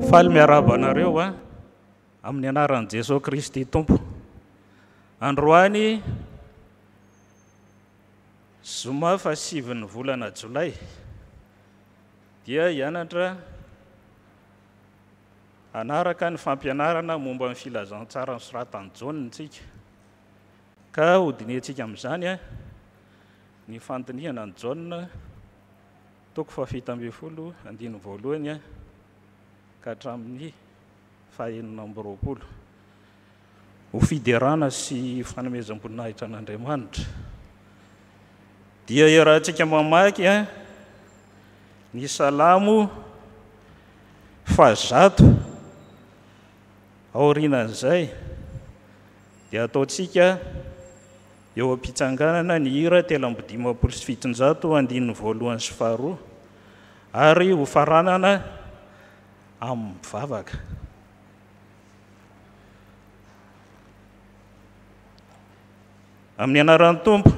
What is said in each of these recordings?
Faly miarahaba anareo a amin'ny anaran'i Jesoa Kristy Tompo. Androany zoma fahasivin'ny volana jolay dia hianatra hanaraka ny fampianarana momba ny filazantsara nosoratan'i Jaona isika. Ka hodinihantsika amin'izany ny fandinihana an'i Jaona toko fahafito ambin'ny folo andininy voalohany ka hatramin'ny faha-26. Ho fiderana sy fanomezam-boninahitra an'Andriamanitra dia iarahantsika mamaky ny Salamo faha-100. Aorianan'izay dia ataontsika eo am-pitsanganana ny hira 753 andininy voalohany sy faharoa ary hofaranana amin'ny vavaka. Amin'ny anaran'ny Tompo,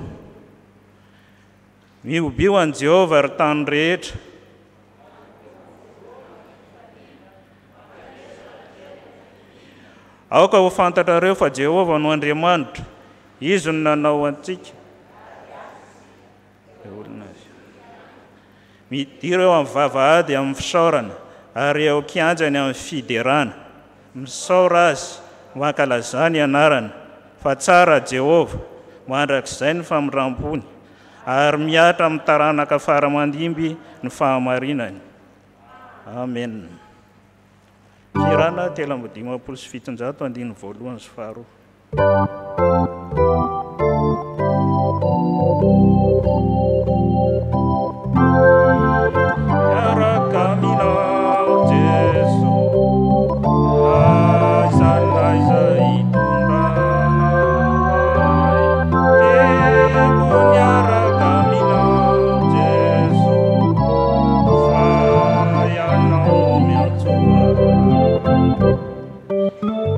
mihobio an'i Jehovah ry tany rehetra. Aoka ho fantatrareo fa Jehovah no Andriamanitra, Izy no nanao antsika. Midira eo amin'ny vavahady amin'ny fisaorana, ary eo an-kianjany amin'ny fiderana. Misaora Azy, mankalazà ny anarany, fa tsara Jehovah, mandrakizay ny famindram-pony, ary mihatra amin'ny taranaka fara aman-dimby ny fahamarinany. Amena. Fihirana 753 andininy voalohany sy faharoa. Miaraka aminao Jeso, aiza n'aiza hitondranao ahy. Tiako miaraka aminao Jeso, fa Ianao no miantso ahy.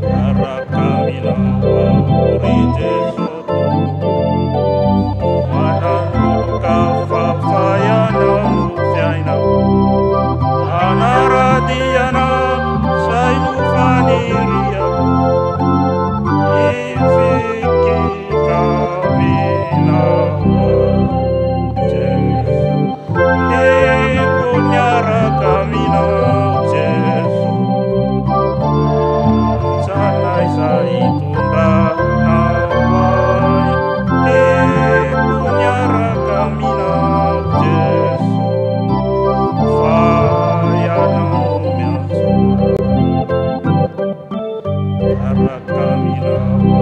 Miaraka aminao aho ry Jeso Tompo, manangolon-kafa fa Ianao no fiainako. Hanara-dia Anao izay no faniriako, hifikitra aminao aho Jeso. Tiako miaraka aminao Jeso, aiza n'aiza hitondranao ahy. Tiako miaraka aminao Jeso, fa Ianao no miantso ahy. Miaraka aminao aho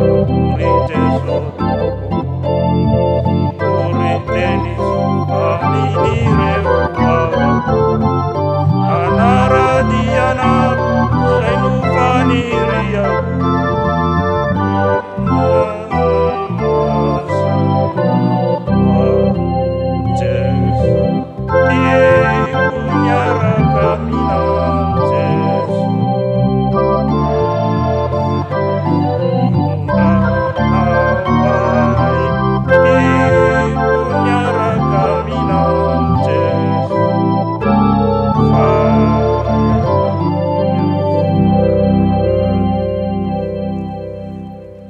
ry Jeso Tompo. Toriteny amin'ireo havako, hanara-dia anao izay no faniriako. Jeso, tiako miaraka aminao Jeso.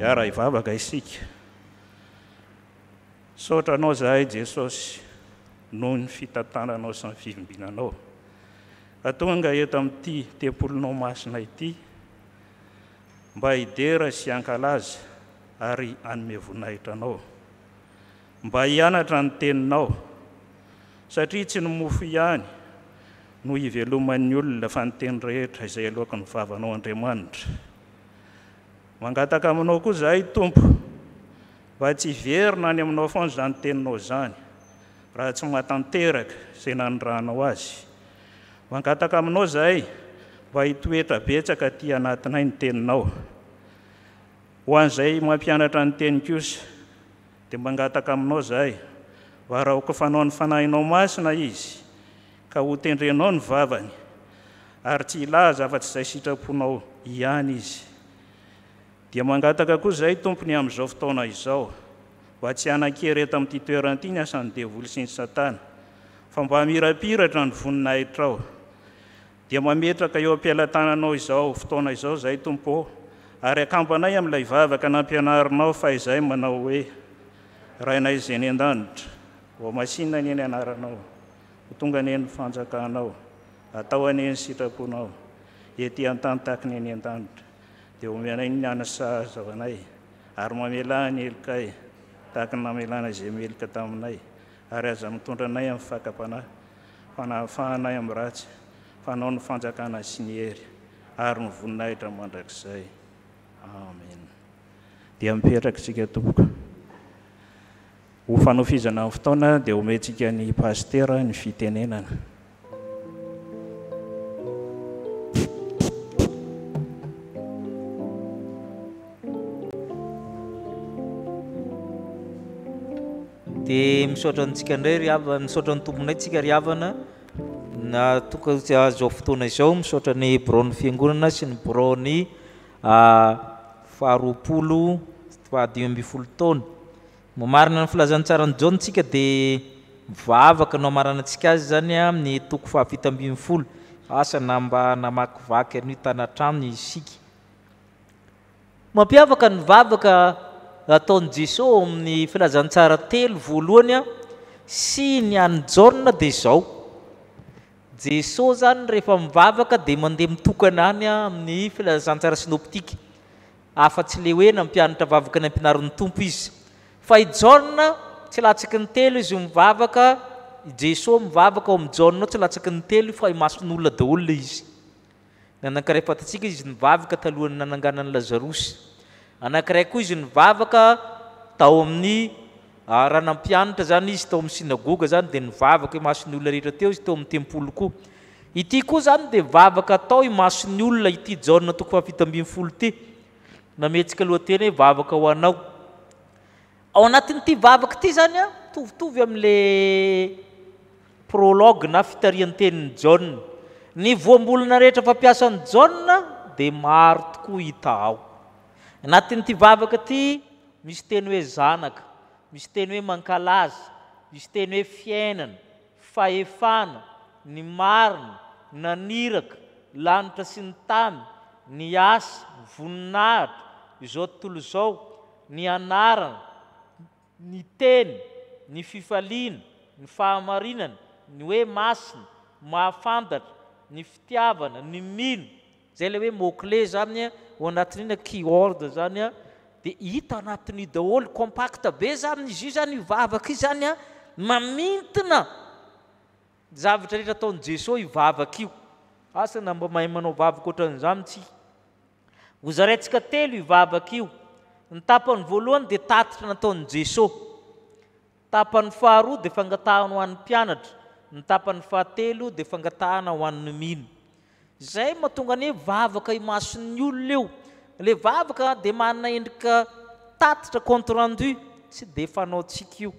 Hiara-hivavaka isika. Misaotra Anao izahay Jesosy noho ny fitantananao sy ny fivimbinanao. Ka tonga eto amin'ity tempolinao masina ity mba hidera sy hankalaza ary hanome voninahitra Anao. Mba hianatra ny Teninao, satria tsy ny mofo ihany no iveloman'ny olona fa ny teny rehetra izay aloaky ny vavanao Andriamanitra. Mangataka aminao koa izahay Tompo mba tsy hiverina any aminao foana izany Teninao izany raha tsy mahatanteraka izay nanirahanao azy. Mangataka aminao izahay mba hitoetra betsaka aty anatinay ny Teninao. Ho an'izay mampianatra ny Teny kosa, dia mangataka aminao izahay mba raokofanao ny Fanahinao Masina izy, ka hotendrenao ny vavany, ary tsy hilaza afa-tsy izay sitraponao ihany izy. Dia mangataka koa izahay, Tompo, ny amin'izao fotoana izao, mba tsy hanan-kery eto amin'ity toerana ity ny asan'ny devoly sy ny Satana, fa mba hamirapiratra ny voninahitrao. Dia mametraka eo am-pelatananao izao fotoana izao izahay, Tompo ô, ary akambanay amin'ilay vavaka nampianarinao fahizay manao hoe, Rainay izay any an-danitra, hohamasinina anie ny anaranao, ho tonga anie ny fanjakanao, atao anie ny sitraponao, ety an-tany tahaka ny any an-danitra. Dia omenay ny hanina sahaza ho anay, ary mamelà ny helokay, tahaka ny namelàna izay meloka taminay, ary aza mitondra anay amin'ny fakam-panahy, fa nahafaha anay amin'ny ratsy, fa Anao ny fanjakana sy ny hery ary ny voninahitra mandrakizay. Amena. Dia mipetraka isika tompoko. Ho fanofizana ny fotoana dia omentsika ny pasitera ny fitenenana. Dia misaotra antsika indray ry havana, misaotra ny Tomponay tsika ry havana na tonga izao fotoana izao, misaotra ny biraon'ny fiangonana sy ny biraon'ny faharoapolo fahadimy ambin'ny folo taona. Mamarana ny filazantsaran'i Jaona tsika dia mivavaka no hamaranantsika azy izany amin'ny toko faha-17. Asa na mba namakivaky an'io tany an-trano isika. Mampiavaka ny vavaka ataon'i Jesoa ao amin'ny filazantsara telo voalohany sy ny an'i Jaona dia izao, Jesoa izany rehefa mivavaka dia mandeha mitokana any amin'ny filazantsara synoptique, afa-tsy ilay hoe nampianatra vavaka nampianarin'ny Tompo izy. Fa i Jaona tsy latsaky ny telo izy mivavaka, i Jesoa mivavaka ao amin'i Jaona ao tsy latsaky ny telo fa imason'olona daholo ilay izy. Ny anankiray fantatsika izy nivavaka talohan'ny nananganan'i Lazarosy. Anankiray koa izy nivavaka tao amin'ny raha nampianatra izany izy tao amin'ny synagoga izany dia nivavaka imason'ny olona rehetra teo izy teo amin'ny tempoly koa. Ity koa izany dia vavaka atao imason'ny olona ity Jaona toko faha-17 ity. Nametraka lohateny hoe vavaka ho anao. Ao anatin'ity vavaka ity izany an, mitovitovy amin'ilay prologue na fitarihan-tenin'i Jaona. Ny voambolana rehetra fampiasan'i Jaona dia maro tokoa hita ao. Anatin'ity vavaka ity misy teny hoe zanaka, misy teny hoe mankalaza, misy teny hoe fiainana, fahefana, ny marina, naniraka, lanitra sy ny tany, ny asa, voninahitra, izao tontolo izao, ny anarana, ny teny, ny fifaliana, ny fahamarinana, ny hoe masina, mahafantatra, ny fitiavana, ny mino, izay ilay hoe mot clé izany ao anatin'iny, keyword izany dia hita anatin'io daholo, compact be izany izy io izany, io vavaka io izany mamintina ny zavatra rehetra ataon'i Jesoa io vavaka io. Asa na mba mahay manao vavaka ohatran'izany tsika. Hozaraintsika telo io vavaka io. Ny tapany voalohany dia tatitra nataon'i Jesoa. Tapany faharoa dia fangatahana ho an'ny mpianatra. Ny tapany fahatelo dia fangatahana ho an'ny mino. Izay mahatonga ny hoe vavaka imason'ny olona io. Ilay vavaka dia manana endrika tatitra, compte rendu, tsy dia fanaontsika io.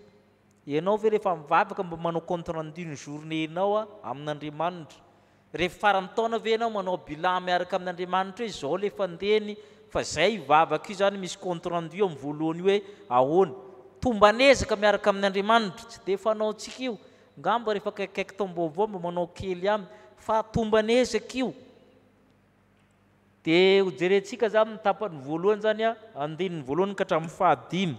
Ianao ve rehefa mivavaka mba manao compte rendu ny journée-nao amin'Andriamanitra? Rehefa faran'ny taona ve ianao manao bilan miaraka amin'Andriamanitra hoe izao ilay fandehany fa izay io vavaka io izany misy compte rendu eo amin'ny voalohany io hoe ahoana? Tomban'ezaka miaraka amin'Andriamanitra, tsy dia fanaontsika io, ngamba rehefa akaikikaiky taom-baovao mba manao kely ihany fa tomban'ezaka io. Dia hojerentsika izany ny tapany voalohany izany an, andininy voalohany ka hatramin'ny fahadimy.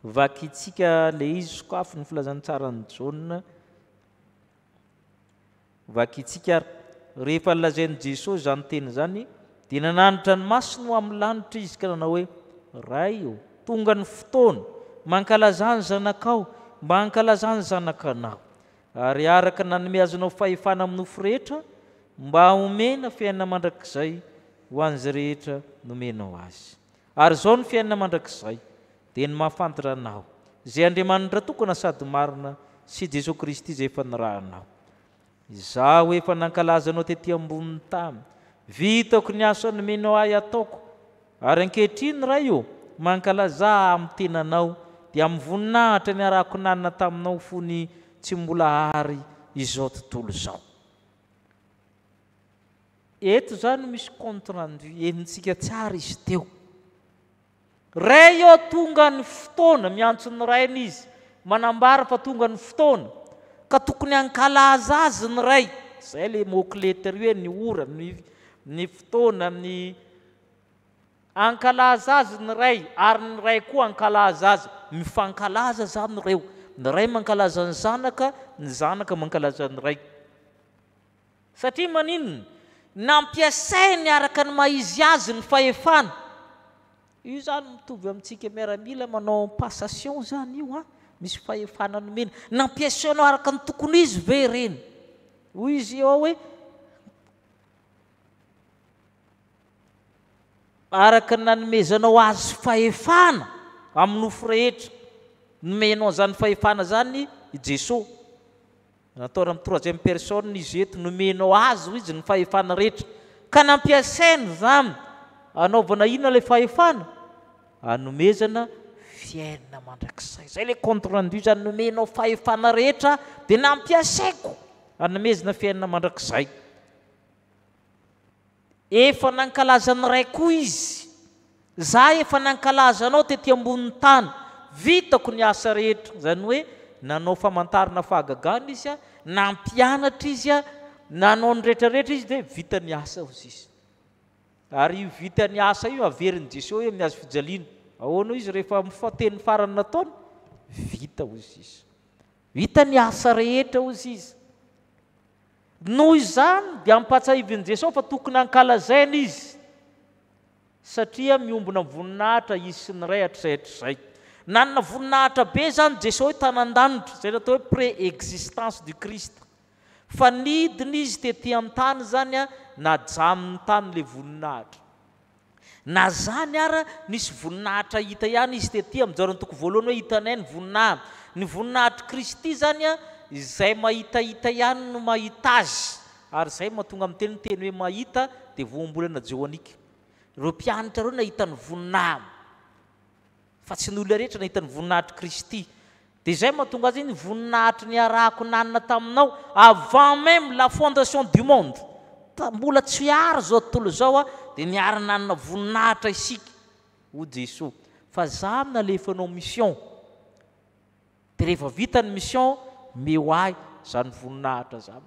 Vakintsika ilay izy, sokafy ny filazantsaran'i Jaona. Vakintsika ary, Rehefa nolazain'i Jesoa izany teny izany, dia nanandratra ny masony ho amin'ny lanitra Izy ka nanao hoe, Ray ô, tonga ny fotoana, mankalazà ny Zanakao, mba hankalazà ny Zanakanao. Ary araka ny nanomezanao fahefana amin'ny nofo rehetra, mba homena fiainana mandrakizay ho an'izay rehetra nomenao azy. Ary izao ny fiainana mandrakizay, dia ny mahafantatra Anao, izay Andriamanitra tokana sady marina, sy Jesoa Kristy izay efa nirahanao. Izaho efa nankalaza Anao tety ambonin'ny tany. Vitako ny asa nomenao ahy hataoko. Ary ankehitriny, Ray ô, mankalazà ahy amin'ny tenanao, dia amin'ny voninahitra niarahako nanana taminao fony tsy mbola àry izao tontolo izao. Eto izany misy compte rendu, henontsika tsara izy teo. Ray ô, tonga ny fotoana, miantso ny Rainy izy, manambara fa tonga ny fotoana, ka tokony hankalaza azy ny Ray. Izay ilay mot clé tery hoe ny ora, ny ny fotoana, ny Hankalaza azy ny Ray, ary ny Ray koa hankalaza azy. Mifankalaza izany ireo. Ny Ray mankalaza ny Zanaka, ny Zanaka mankalaza ny Ray. Satria maninona? Nampiasainy araka ny maha izy azy ny fahefana. Io izany mitovy amintsika miaramila manao passation izany io an! Misy fahefana nomena. Nampiasainao araka ny tokony izy ve ireny? Hoy izy ao hoe, Araka ny nanomezanao azy fahefana amin'ny nofo rehetra. Nomenao an'izany fahefana izany i Jesoa. Natao amin'ny troisième personne izy eto, nomenao azy hoy izy ny fahefana rehetra. Ka nampiasainy izany hanaovana inona ilay fahefana? Hanomezana fiainana mandrakizay. Izay ilay compte rendu izany, nomenao fahefana rehetra dia nampiasaiko hanomezana fiainana mandrakizay. Efa nankalaza ny Ray koa izy. Za efa nankalaza anao tety ambonin'ny tany. Vitako ny asa rehetra. Izany hoe nanao famantarana fahagagana izy, nampianatra izy, nanao ny rehetra rehetra izy dia vita ny asa hozy izy. Ary io vita ny asa io averin'i Jesoa eo amin'ny hazo fijaliana. Ahoana hoy izy rehefa mifoha teny farany nataony? Vita hozy izy. Vita ny asa rehetra hozy izy. Noho izany dia ampahatsiahivin'i Jesoa fa tokony hankalazaina izy satria miombona voninahitra izy sy ny Ray hatrizay hatrizay. Nanana voninahitra be izany Jesoa hoe tany an-danitra, izay natao hoe pré-existence du Christ. Fa nidina izy tety an-tany izany najanony tany ilay voninahitra. Na zany ara nisy voninahitra hita ihany izy tety amin'ny Jaona toko voalohany hoe hitanay ny voninahiny. Ny voninahitr'i Kristy izany an, izay mahitahita ihany no mahita azy. Ary izay mahatonga miteny ny teny hoe mahita dia voambolana johanika. Ireo mpianatra ireo nahita ny voninahiny. Fa tsy ny olona rehetra nahita ny voninahitr'i Kristy. Dia izay mahatonga azy ny voninahitry niarahako nanana taminao avant même la fondation du monde. Mbola tsy ary izao tontolo izao aho dia niara-nanana voninahitra isika, hoy Jesoa. Fa za nalefanao mission. Dia rehefa vita ny mission, meo ahy izany voninahitra izany.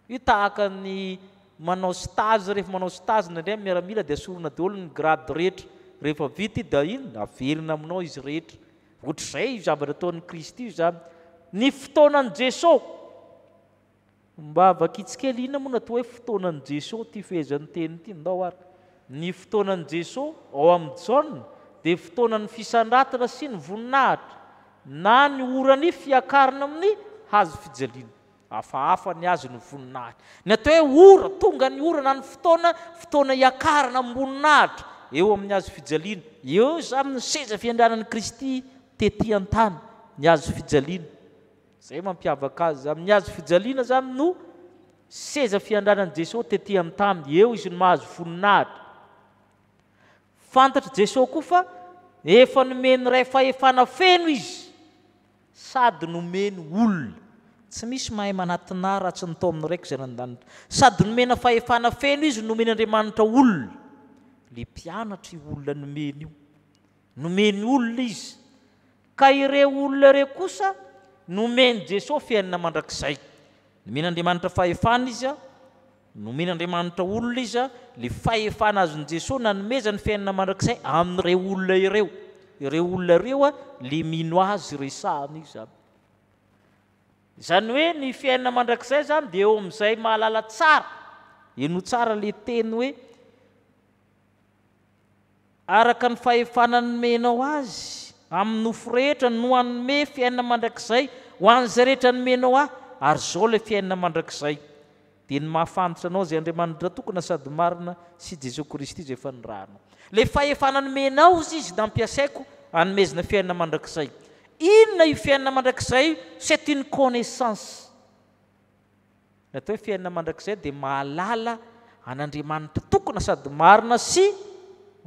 Io tahaka ny manao stage, rehefa manao stage indraindray ny miaramila dia asorina daholo ny grade rehetra, rehefa vita io dia inona? Averina aminao izy rehetra. Ohatr'izay io zavatra ataon'i Kristy io izany. Ny fotoanan'i Jeso. Mba vakitsy kely inona moa no atao hoe fotoanan'i Jeso ity fehezanteny ity? Ndao ary. Ny fotoanan'i Jeso ao amin'i Jaona dia fotoanan'ny fisandratana sy ny voninahitra na ny oran'ny fiakarana amin'ny hazo fijaliana. Hafahafa ny azy ny voninahitra. Ny atao hoe ora, tonga ny ora na ny fotoana, fotoana hiakarana am-boninahitra eo amin'ny hazo fijaliana. Eo izany ny seza fiandrianan'i Kristy tety an-tany, ny hazo fijaliana. Izay mampiavaka azy izany. Ny hazo fijaliana izany no seza fiandrianan'i Jesosy tety an-tany. Eo izy no mahazo voninahitra. Fantatr'i Jesosy koa fa efa nomen'ny Ray fahefana feno izy. Sady nomeny olona. Tsy misy mahay manatona raha tsy ny tao amin'ny Raiko izay any an-danitra. Sady nomena fahefana feno izy no nomen'Andriamanitra olona. Ilay mpianatra io olona nomeny io. Nomeny olona izy. Ka ireo olona ireo kosa nomen'i Jesosy fiainana mandrakizay. Nomen'Andriamanitra fahefana izy. Nomen'Andriamanitra olona izy, ilay fahefana azon'i Jesoa nanomezany fiainana mandrakizay amin'ireo olona ireo. Ireo olona ireo ilay mino Azy resahana io izany. Izany hoe ny fiainana mandrakizay izany dia eo amin'izay mahalala tsara, henoy tsara ilay teny hoe Araka ny fahefana nomenao azy amin'ny nofo rehetra no hanome fiainana mandrakizay ho an'izay rehetra nomenao ahy, ary izao ilay fiainana mandrakizay, dia ny mahafantatra anao izay Andriamanitra tokana sady marina sy Jesoa Kristy izay efa nirahanao. Ilay fahefana nomenao hozy izy nampiasaiko hanomezana fiainana mandrakizay. Inona io fiainana mandrakizay io? C'est une connaissance. Ny atao hoe fiainana mandrakizay dia mahalala an'Andriamanitra tokana sady marina sy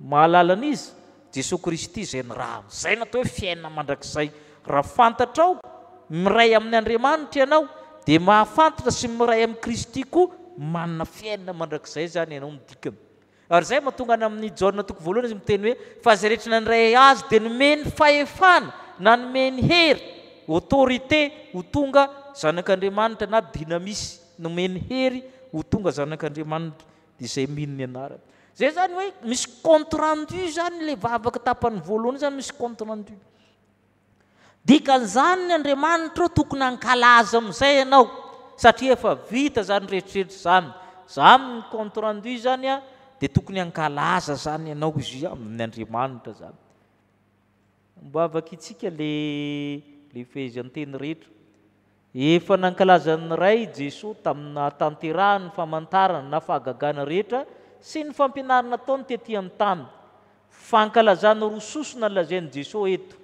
mahalala an'iza? Jesoa Kristy izay nirahany. Izay no atao hoe fiainana mandrakizay. Raha fantatrao miray amin' Andriamanitra ianao dia mahafantatra sy miray amin'i Kristy koa, manana fiainana mandrakizay izany ianao no dikany. Ary izay mahatonga any amin'ny Jaona toko voalohany izy miteny hoe, fa izay rehetra nandray Azy dia nomeny fahefana na nomeny hery, autorité, ho tonga zanak'Andriamanitra na dynamis. Nomeny hery ho tonga zanak'Andriamanitra dia izay mino ny anarany. Izay izany hoe misy compte rendu izany ilay vavaka tapany voalohany izany misy compte rendu. Dikan'izany ny Andriamanitra eo tokony hankalaza amin'izay ianao satria efa vita izany rehetrarehetra izany. Izany ny compte rendu izany a dia tokony hankalaza izany ianao izy amin'ny Andriamanitra izany. Mba vakintsika le le fehezanteny rehetra. Efa nankalaza ny Ray Jesoa tamin'ny nahatanterahany ny famantarana na fahagagana rehetra sy ny fampianarana nataony tety an-tany. Fankalazana roa sosona lazain'i Jesoa eto.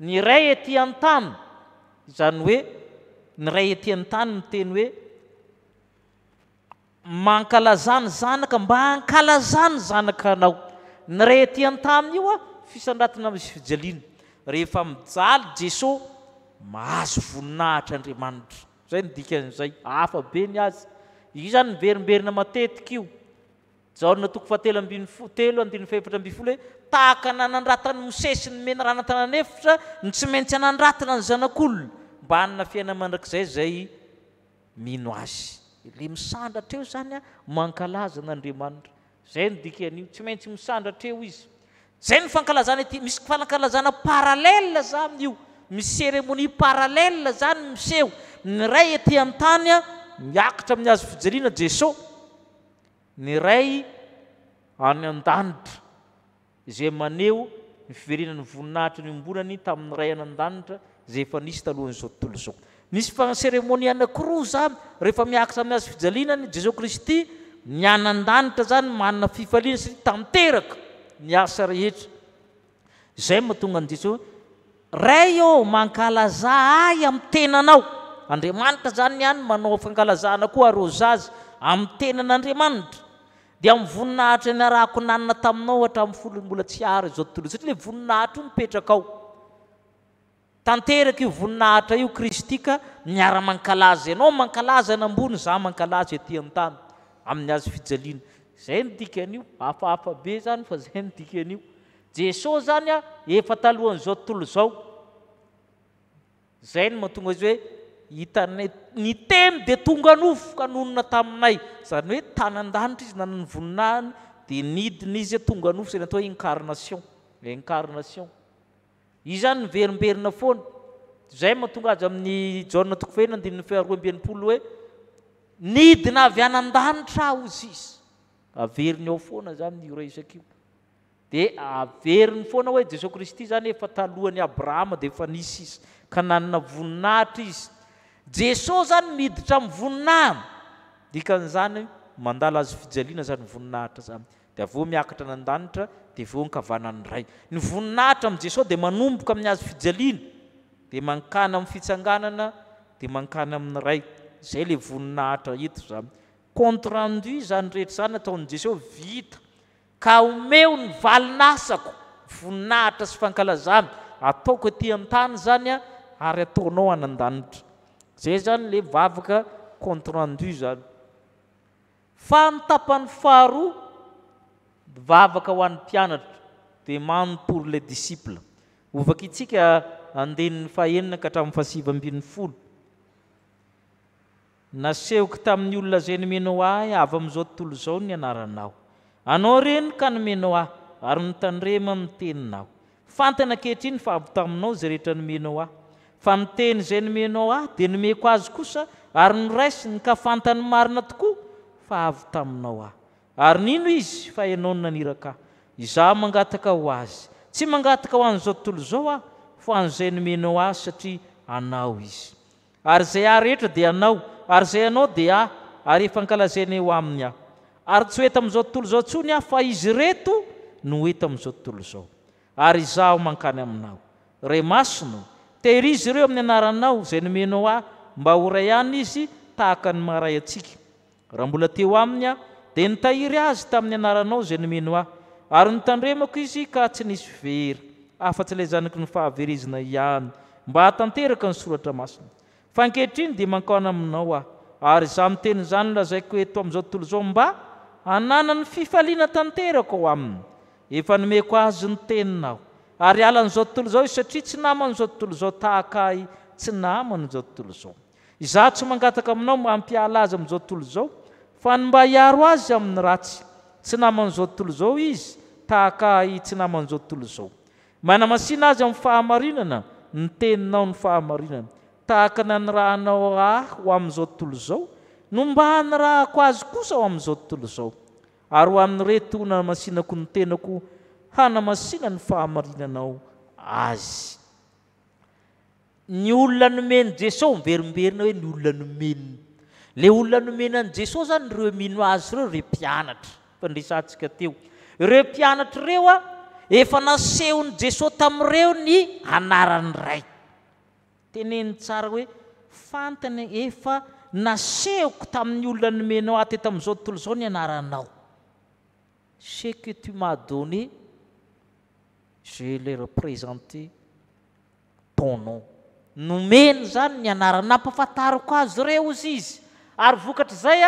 Ny iray ety an-tany, izany hoe ny iray ety an-tany miteny hoe Mankalazà ny Zanaka mba hankalazà ny Zanaka anao. Ny iray ety an-tany io fisandratana misy fijaliana. Rehefa mijaly Jeso, mahazo voninahitra Andriamanitra. Izay no dikan'izay. Hafa be ny azy. Io izany miverimberina matetika io. Jaona toko fahatelo ambin'ny folo, telo andininy fahefatra ambin'ny folo hoe tahaka nanandratan'i Mosesy ny menarana an-tanan'efitra no tsy maintsy anandratana ny Zanak'olona mba hanana fiainana mandrakizay izay mino Azy. Ilay misandratra eo izany mankalaza an'Andriamanitra. Izay no dikan'io. Tsy maintsy misandratra eo izy. Izay no fankalazana ety. Misy fankalazana parallèle izany io. Misy cérémonie parallèle izany miseho. Ny iray ety an-tany miakatra amin'ny hazo fijaliana Jeso. Ny iray any an-danitra. Izay maneho ny fiverenan'ny voninahitra niombonany tamin'ny Ray any An-danitra izay efa nisy talohan'izao tontolo izao. Misy fa cérémonie anankiroa izany rehefa miakatra amin'ny hazo fijaliana ny Jesoa Kristy, ny any an-danitra izany manana fifaliana satria tanteraka ny asa rehetra. Izay no mahatonga an'i Jesoa hoe, Ray ô, mankalazà ahy amin'ny tenanao. Andriamanitra izany ihany manao fankalazana koa arrosage amin'ny tenan'Andriamanitra. Dia amin'ny voninahitra niarahako nanana taminao hatramin'ny fony mbola tsy ary izao tontolo izao, satria ilay voninahitra io mipetraka ao. Tanteraka io voninahitra io Kristy ka miara-mankalaza ianao mankalaza any ambony, izaho mankalaza ety an-tany amin'ny hazo fijaliana. Izay no dikan'io, hafahafa be izany fa izay no dikan'io. Jesosy izany efa talohan'izao tontolo izao. Izay no mahatonga izy hoe hitanay ny teny dia tonga nofo ka nonina taminay. Izany hoe tany an-danitra izy nanana ny voninahiny dia nidina izy tonga nofo izay natao hoe incarnation. Incarnation. Io izany miverimberina foana. Izay no mahatonga azy amin'ny Jaona toko fahenina andininy faharoa amby 60 hoe nidina avy any an-danitra aho hozy izy. Averiny ao foana izany io resaka io. Dia averiny foana hoe Jesoa Kristy izany efa talohan'i Abrahama dia efa nisy izy, ka nanana voninahitra izy. Jesoa izany miditra amin'ny voninahiny, dikan'izany mandala hazo fijaliana izany voninahitra izany, dia avy eo miakatra any an-danitra, dia avy eo ankavanan'ny Ray. Ny voninahitra amin'i Jesoa dia manomboka amin'ny hazo fijaliana, dia mankany amin'ny fitsanganana, dia mankany amin'ny Ray. Izay ilay voninahitra eto izany. Compte rendu izany rehetra izany ataon'i Jesoa, vita. Ka omeo ny valin'asako, voninahitra sy fankalazana, ataoko ety an-tany izany ary ataonao any an-danitra. Izay izany ilay vavaka compte rendu izany. Fa ny tapany faharoa, vavaka ho an'ny mpianatra, demande pour les disciples. Hovakintsika andininy fahenina ka hatramin'ny fahasivy ambin'ny folo. Nasehoko tamin'ny olona izay nomenao ahy avy amin'izao tontolo izao ny anaranao. Anao ireny ka nomenao ahy, ary notandremany ny teninao. Fantany ankehitriny fa avy taminao izay rehetra nomenao ahy. Fa ny teny izay nomenao ahy dia nomeko azy kosa, ary noraisiny, ka fantany marina tokoa fa avy taminao aho. Ary nino izy fa ianao no naniraka ahy. Izaho mangataka ho azy. Tsy mangataka ho an'izao tontolo izao aho, fa ho an'izay nomenao ahy, satria anao izy. Ary izay ahy rehetra dia anao, ary izay anao dia ahy, ary efa ankalazaina eo aminy aho. Ary tsy ho eto amin'izao tontolo izao intsony aho, fa izy ireto no ho eto amin'izao tontolo izao. Ary izaho mankany aminao. Ray Masina ô, tehirizo ireo amin'ny anaranao, izay nomenao ahy, mba ho iray ihany izy, tahaka ny maha-iray antsika. Raha mbola teo aminy aho, dia nitahiry azy tamin'ny anaranao izay nomenao ahy, ary notandremako izy ka tsy nisy very, afa-tsy ilay zanaky ny fahaverezana ihany, mba hahatanteraka ny soratra masina. Fa ankehitriny dia mankaona aminao aho, ary izany teny izany no lazaiko eto amin'izao tontolo izao mba hananany fifaliana tanteraka ao aminy. Efa nomeko azy ny teninao, ary halan'izao tontolo izao izy satria tsy naman'izao tontolo izao tahaka ahy tsy naman'izao tontolo izao. Izaho tsy mangataka aminao mba hampiala azy amin'izao tontolo izao, fa ny mba hiaro azy amin'ny ratsy. Tsy naman'izao tontolo izao izy, tahaka ahy tsy naman'izao tontolo izao. Manamasina azy amin'ny fahamarinana, ny teninao no fahamarinana. Tahaka ny nanirahanao ahy ho amin'izao tontolo izao, no mba hanirahako azy kosa ho amin'izao tontolo izao. Ary ho amin'ireto nanamasinako ny tenako, hanamasina ny fahamarinanao azy. Ny olona nomen'i Jesoa, miverimberina hoe ny olona nomeny. Ilay olona nomena an'i Jesoa izany ireo mino azy ireo, ireo mpianatra. Efa niresahantsika teo. Ireo mpianatra ireo efa nasehon'i Jesoa tamin'ireo ny anaran'ny Ray. Teneniny tsara hoe fantany efa nasehoko tamin'ny olona nomenao ahy teto amin'izao tontolo izao ny anaranao. Ce que tu m'as donné, je l'ai représenté ton nom. Nomeny izany ny anarana, nampahafantariko azy ireo hozy izy, ary vokatr'izay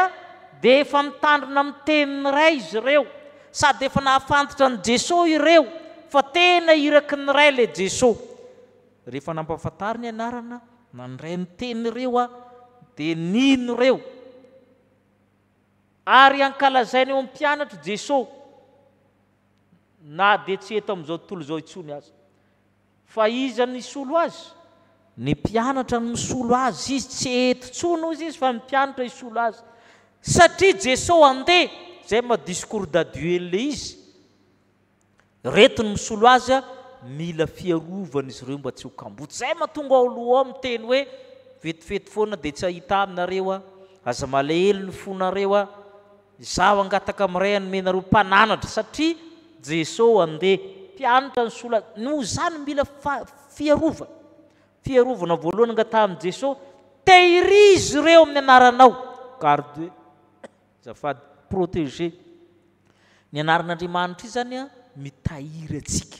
dia efa mitandrina amin'ny tenin'ny Ray izy ireo, sady efa nahafantatra an'i Jesoa ireo fa tena iraky ny Ray ilay Jesoa. Rehefa nampahafantary ny anarana, nandray ny teny ireo dia nino ireo. Ary ankalazaina eo amin'ny mpianatry Jesoa na dia tsy eto amin'izao tontolo izao intsony aza. Fa iza no hisolo azy? Ny mpianatra no misolo azy, izy tsy eto intsony hozy izy fa ny mpianatra hisolo azy. Satria Jesoa handeha, izay maha discours d'adieu an'ilay izy. Ireto no misolo azy, mila fiarovana izy ireo mba tsy ho kamboty. Izay mahatonga ao aloha ao miteny hoe vetivety foana dia tsy hahita ahy nareo aho, aza malahelo ny fonareo aho, Izaho hangataka amin'ny Ray hanome anareo mpananatra, satria Jeso handeha. Mpianatra ny sola, noho izany mila fiarovana. Fiarovana voalohany angatahan'i Jeso, tehirizo ireo amin'ny anaranao, garde, azafady, protéger. Ny anaran'Andriamanitra io izany mitahiry antsika.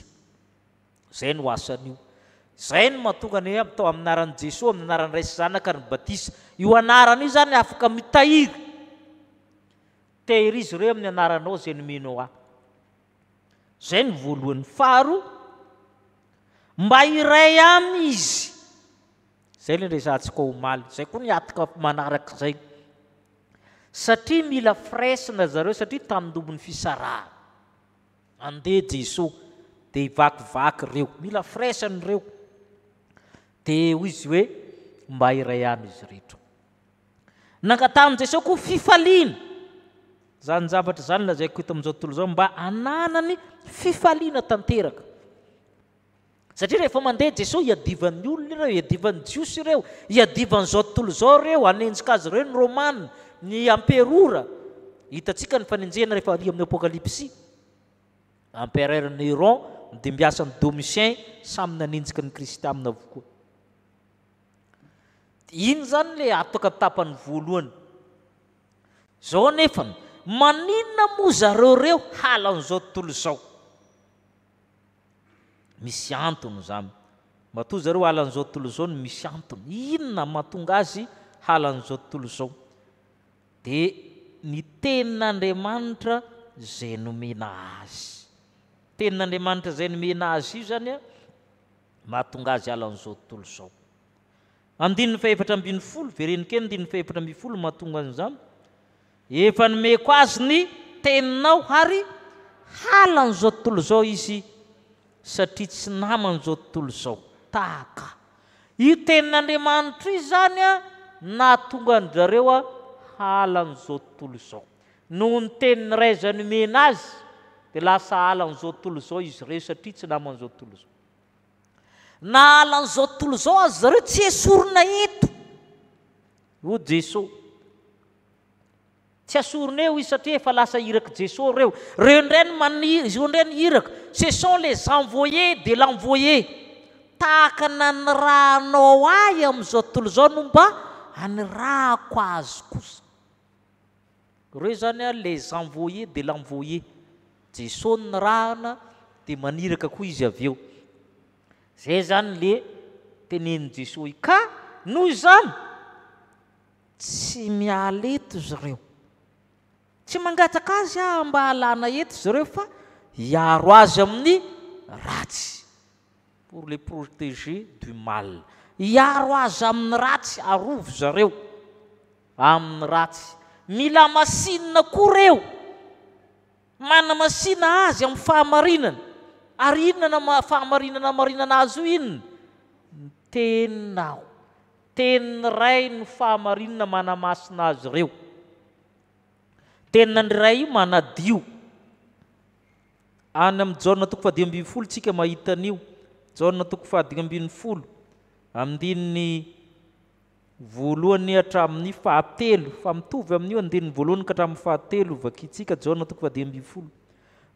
Izay no asan'io. Izay no mahatonga ny hoe atao amin'ny anaran'i Jesoa, amin'ny anaran'ny Ray sy Zanaka ary ny batisa. Io anarana io izany afaka mitahiry. Tehirizo ireo amin'ny anaranao izay nomenao ahy. Izay no voalohany. Faharoa, mba hiray aminy izy. Izay ilay niresahantsika omaly. Izay koa ny hatoka manaraka izay. Satria mila firaisana zareo satria tandindon'ny fisarahana. Andeha Jesoa dia hivakivaky ireo. Mila firaisana ireo. Dia hoy izy hoe mba iray ihany izy rehetra. Nangatahan'i Jesoa koa fifaliana. Izany zavatra izany lazaiko eto amin'izao tontolo izao mba hananany fifaliana tanteraka. Satria rehefa mandeha Jesoa hiadivan'ny olona ireo, hiadivan'ny Jiosy ireo, hiadivan'izao tontolo izao ireo, hanenjika azy ireo ny Romana, ny amperora. Hitantsika ny fanenjehana rehefa ary amin'ny Apokalypsy. Empereur Néron, nodimbiasan'i Domitien, samy nanenjika ny Kristianina avokoa. Iny izany ilay atoka tapany voalohany. Izao anefa, maninona moa zareo ireo halan'izao tontolo izao? Misy antony izany. Matoa zareo halan'izao tontolo izao no misy antony. Inona mahatonga azy halan'izao tontolo izao? Dia ny tenin'Andriamanitra izay nomena azy. Tenin'Andriamanitra izay nomena azy io izany mahatonga azy halan'izao tontolo izao. Andininy faha-14, vereno kely andininy faha-14 mahatonga an'izany. Efa nomeko azy ny teninao ary halan'izao tontolo izao izy satria tsy naman'izao tontolo izao. Tahaka io tenin'Andriamanitra io izany nahatonga an-dry zareo halan'izao tontolo izao. Noho ny tenin'ny Ray izay nomena azy dia lasa halan'izao tontolo izao izy ireo satria tsy naman'izao tontolo izao. Na halan'izao tontolo izao aza zareo tsy esorina eto. Hoy Jeso. Tsy asorina eo izy satria efa lasa irak'i Jeso ireo. Ireo indray no mani, ireo indray no iraka. Ce sont les envoyés de l'envoyé. Tahaka ny nanirahanao ahy amin'izao tontolo izao no mba anirahako azy kosa. Ireo izany les envoyés de l'envoyé. Jeso no nirahana dia maniraka koa izy avy eo. Zay zany le tenenin'i Jesoa io. Ka noho izany tsy miala eto zareo. Tsy mangataka azy aho mba halana eto zareo fa hiaro azy amin'ny ratsy. Pour les protéger du mal. Hiaro azy amin'ny ratsy, arovy zareo amin'ny ratsy. Mila hamasinina koa ireo. Manamasina azy amin'ny fahamarinana. Ary inona na ma- fahamarinana hamarinana azy io inona? Ny teninao. Tenin'ny Ray no fahamarinana manamasina azy ireo. Tenin'ny Ray io manadio. Any amin'ny Jaona toko fahadimy ambin'ny folo tsika mahita an'io. Jaona toko fahadimy ambin'ny folo, andininy voalohany hatramin'ny fahatelo, fa mitovy amin'io andininy voalohany ka hatramin'ny fahatelo vakintsika Jaona toko fahadimy ambin'ny folo.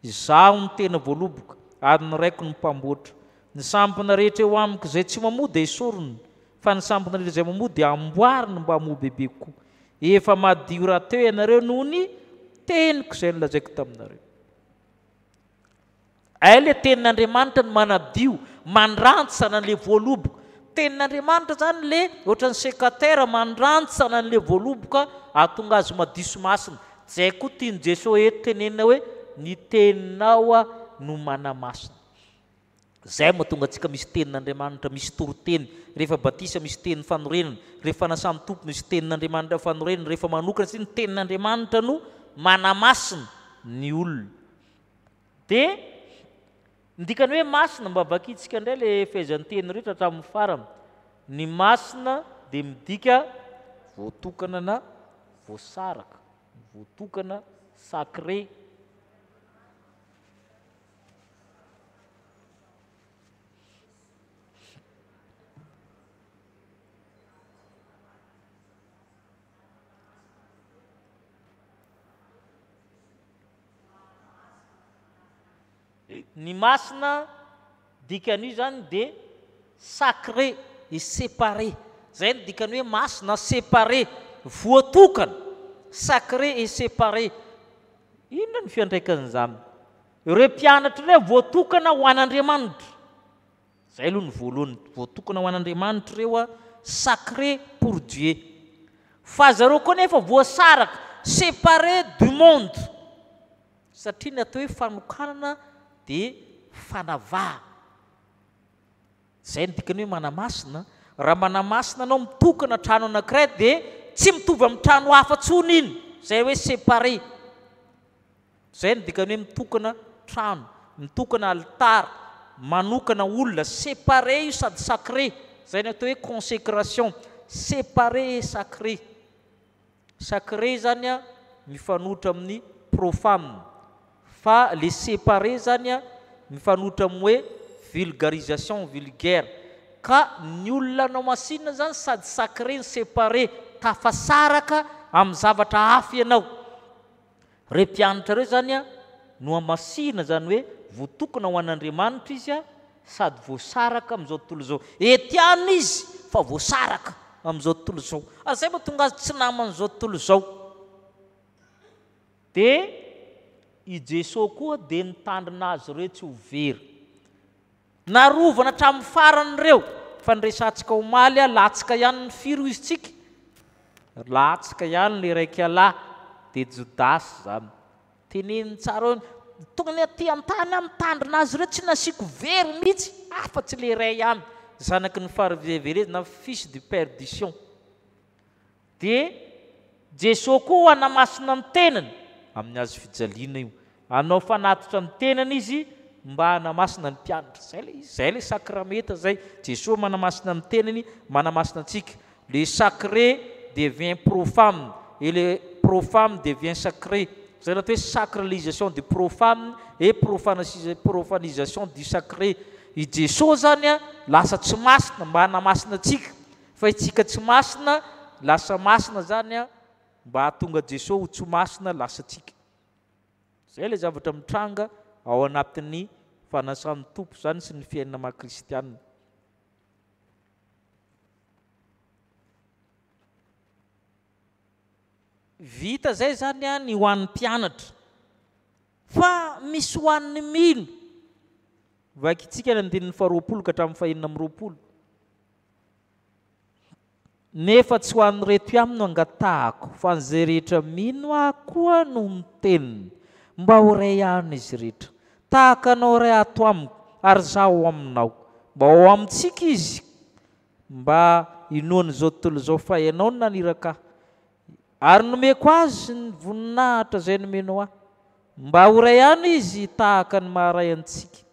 Izaho no tena voaloboka, ary ny Raiko no mpamboatra. Ny sampona rehetra eo amiko izay tsy mamoa dia esorina, fa ny sampona rehetra izay mamoa dia amboariny mba hamoa bebe kokoa. Efa madio rahateo ianareo noho ny teniko izay nolazaiko taminareo. Hay le tenin'Andriamanitra no manadio, mandrantsana an'le voaloboka. Tenin'Andriamanitra zany le ohatran'ny secateurs mandrantsana an'le voaloboka ahatonga azy madio sy masina. Zay koa tian'i Jesoa eto tenenina hoe ny teninao no manamasina. Zay mahatonga antsika misy tenin'Andriamanitra, misy toriteny, rehefa batisa misy teny fanorenana, rehefa fanasan'ny Tompo misy tenin'Andriamanitra fanorenana, rehefa manokana satria ny tenin'Andriamanitra no manamasina ny olona. Dia ny dikany hoe masina, mba vakintsika indray le fehezanteny rehetra hatramin'ny farany. Ny masina dia midika voatokana na voasaraka, voatokana, sacré. Ny masina dikan'io zany dia sacré et séparé. Zay no dikan'ny hoe masina, séparé, voatokana, sacré et séparé. Inona no fiantraikan'izany? Ireo mpianatra ireo voatokana ho an'Andriamanitra. Zay aloha ny voalohany, voatokana ho an'Andriamanitra ireo a, sacré pour Dieu. Fa zareo koa nefa voasaraka, séparé du monde. Satria ny atao hoe fanokanana dia fanavahana. Zay no dikany hoe manamasina. Raha manamasina anao mitokana trano anankiray dia tsy mitovy amin'ny trano hafa tsony iny. Zay hoe séparé. Zay no dikany hoe mitokana trano, mitokana alitara, manokana olona, séparé io sady sacré. Zay no atao hoe consécration, séparé et sacré. Sacré zany a mifanohitra amin'ny profane, fa le séparé zany a mifanohitra amin'ny hoe vulgarisation, vulgaire. Ka ny olona anao masinina zany sady sacré no séparé, tafasaraka amin'ny zavatra hafa ianao. Ireo mpianatra ireo izany nohamasihina, izany hoe voatokana ho an'Andriamanitra izy sady voasaraka amin'izao tontolo izao. Ety ihany izy fa voasaraka amin'izao tontolo izao. Ary izay mahatonga azy tsy naman'izao tontolo izao. Dia i Jesoa koa dia nitandrina azy ireo tsy ho very. Narovana hatramin'ny farany ireo. Fa ny resatsika omaly a, latsaka ihany ny firy hoy izy tsika? Latsaka ihany le iraika lahy, dia Jodasy izany. Teneniny tsara hoe, tonga ny aty an-tany aho mitandrina azy ireo, tsy nasiako very mihitsy, afa-tsy le iray ihany, zanaky ny fahaverezana na fils de perdition. Dia Jesoa koa hanamasina ny tenany amin'ny hazo fijaliana io. Hanao fanatitra ny tenany Izy mba hanamasina ny mpianatra. Izay ilay izy, izay ilay sakramenta izay. Jesoa manamasina ny tenany, manamasina antsika. Le sacré devient profane et le profane devient sacré. Izay no atao hoe sacralisation du profane et profanisation du sacré. I Jesoa izany lasa tsy masina mba hanamasina antsika. Fa itsika tsy masina lasa masina zany an, mba hahatonga Jesoa ho tsy masina lasa tsika. Zay ilay zavatra mitranga ao anatin'ny fanasan'ny Tompo zany sy ny fiainana maha kristianina. Vita zay zany an ny ho an'ny mpianatra. Fa misy ho an'ny mino. Vakintsika ny andininy faharoapolo ka hatramin'ny fahenina amby roapolo. Nefa tsy ho an'ireto ihany no angatahako, fa an'izay rehetra mino Ahy koa noho ny teniny, mba ho iray ihany izy rehetra, tahaka Anao Ray ato amiko, ary Izaho ao aminao, mba ho ao amintsika izy. mba hinoan'izao tontolo izao fa Ianao no naniraka ahy. Ary nomeko azy ny voninahitra izay nomenao ahy, mba ho iray ihany izy tahaka ny maha-iray antsika,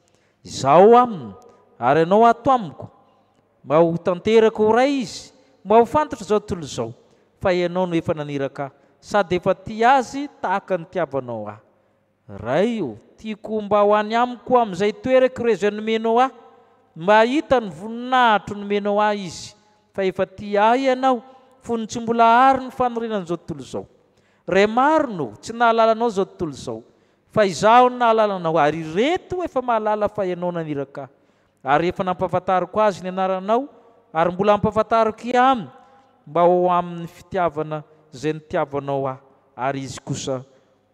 Izaho aminy, ary Ianao ato amiko, mba ho tanteraka ho iray izy, mba ho fantatr'izao tontolo izao fa Ianao no efa naniraka ahy, sady efa tia azy tahaka ny nitiavanao ahy. Ray ô, tiako mba ho any amiko amin'izay toerako ireo izay nomenao ahy, mba hahita ny voninahitro nomenao ahy izy, fa efa tia ahy Ianao fony tsy mbola àry ny fanorenan'izao tontolo izao. Ray marina ô, tsy nahalala Anao izao tontolo izao, fa Izaho no nahalala Anao, ary ireto efa mahalala fa Ianao naniraka ahy, ary efa nampahafantariko azy ny anaranao, ary mbola hampahafantariko ihany, mba ho amin'ny fitiavana izay nitiavanao ahy, ary izy kosa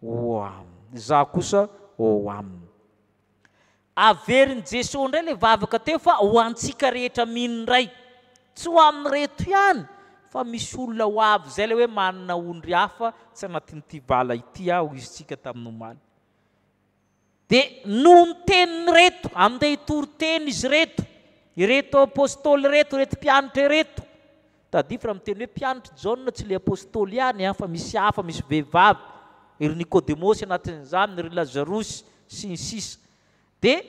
ho aminy. Izaho kosa ho aminy. Averin'i Jesoa indray ilay vavaka teo fa ho antsika rehetra mino indray. Tsy ho amin'ireto ihany fa misy olona ho avy izay ilay hoe manana ondry hafa tsy anatin'ity vala ity aho hoy isika tamin'ny omaly. Dia noho ny tenin'ireto, andeha hitory teny izy ireto, ireto apostoly ireto, ireto mpianatra ireto. Tadidio fa raha miteny hoe mpianatr'i Jaona tsy ilay apostoly ihany an, fa misy hafa, misy vehivavy, ry Nikodemosy anatin'izany, ry Lazarosy, sy ny sisa. Dia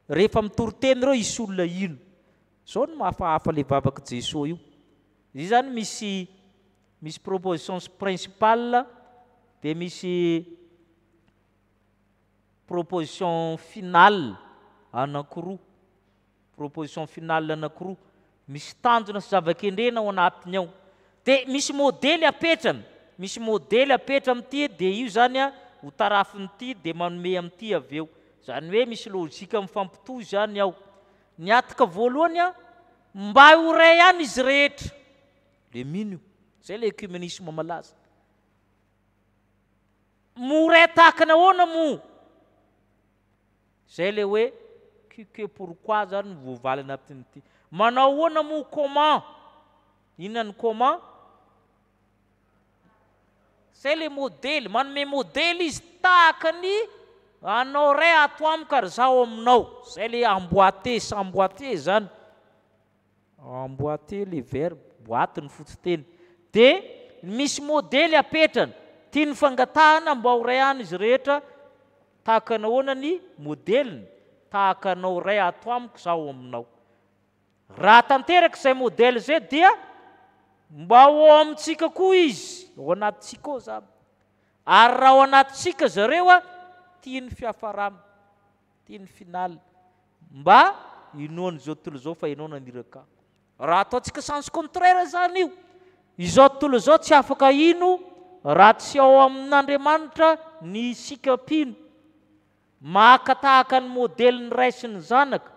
rehefa mitory teny ireo hisy olona hino. Izao no mahafahafa ilay vavak'i Jesoa io. Izy izany misy misy proposition principale dia misy Proposition finale anankiroa, proposition finale anankiroa, misy tanjona sy zava-kendrena ao anatiny ao. Dia misy modely apetrany, misy modely apetra amin'ity dia io izany an, ho tarafin'ity dia manome amin'ity avy eo. Izany hoe misy lojika mifampitohy izany ao. Ny atka voalohany an, mba ho iray ihany izy rehetra. Le mino io. Izay ilay œcuménisme malaza. Mouret tahaka ny ahoana moa? Zay le hoe qui que pourquoi zany no voavaly anatin'ity. Manao ahoana moa comment? Inona ny comment? Zay le modely, manome modely izy tahaka ny anao ray ato amiko ary zaho aminao. Zay le emboîter, s'emboîter zany. Emboîter le verbe, boaty ny fotonteny. Dia misy modely apetrany. Tiany fangatahana mba ho ray any izy rehetra, tahaka ny ahoana ny modeliny, tahaka anao ray ato amiko zaho aminao. Raha tanteraka izay modely izay dia mba ho ao amintsika koa izy, ao anatintsika ao izany. Ary raha ao anatintsika zareo, tiany fiafarana. Ity ny final. Mba inoan'izao tontolo izao fa ianao naniraka ahy. Raha ataontsika sens contraire izany io, izao tontolo izao tsy afaka hino raha tsy ao amin'Andriamanitra ny isika mpino. Maka tahaka ny modelin'ny Ray sy ny Zanaka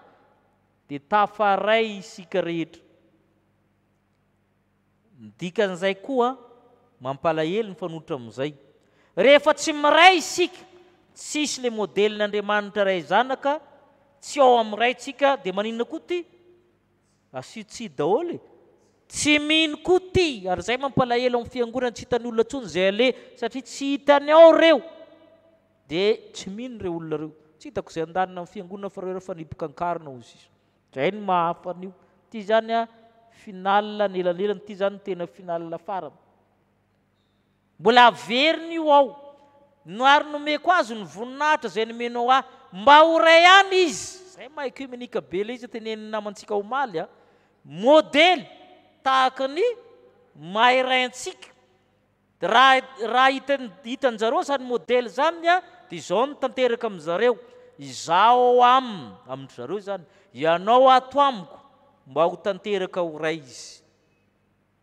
dia tafaray isika rehetra. Ny dikan'izay koa mampalahelo mifanohitra amin'izay. Rehefa tsy miray isika, tsisy le modelin'Andriamanitra Ray Zanaka, tsy ao amin'ny Ray tsika dia maninona koa ty? Asio tsia daholo e! Tsy mino koa ty, ary izay mampalahelo amin'ny fiangonana tsy hitan'ny olona intsony izay aleha satria tsy hitany ao ireo dia tsy mino ireo olona ireo. Tsy hitako izay andanina amin'ny fiangonana fa ireo efa nihiboka an-karona hozy izy. Zay no maha hafa an'io. Ity zany a final anelanelany, ity zany no tena final farany. Mbola averiny io ao. No ary nomeko azy ny voninahitra izay nomenao ahy, mba ho iray ihany izy. Zay maha œcuménique be ilay izy tenenin'ny namantsika omaly a. Modely tahaka ny maha iray antsika. Raha raha hitan hitan-jareo izany modely izany dia izao no tanteraka amin-jareo, Izaho ao aminy, amin-dry zareo izany, ianao ato amiko, mba ho tanteraka ho iray izy.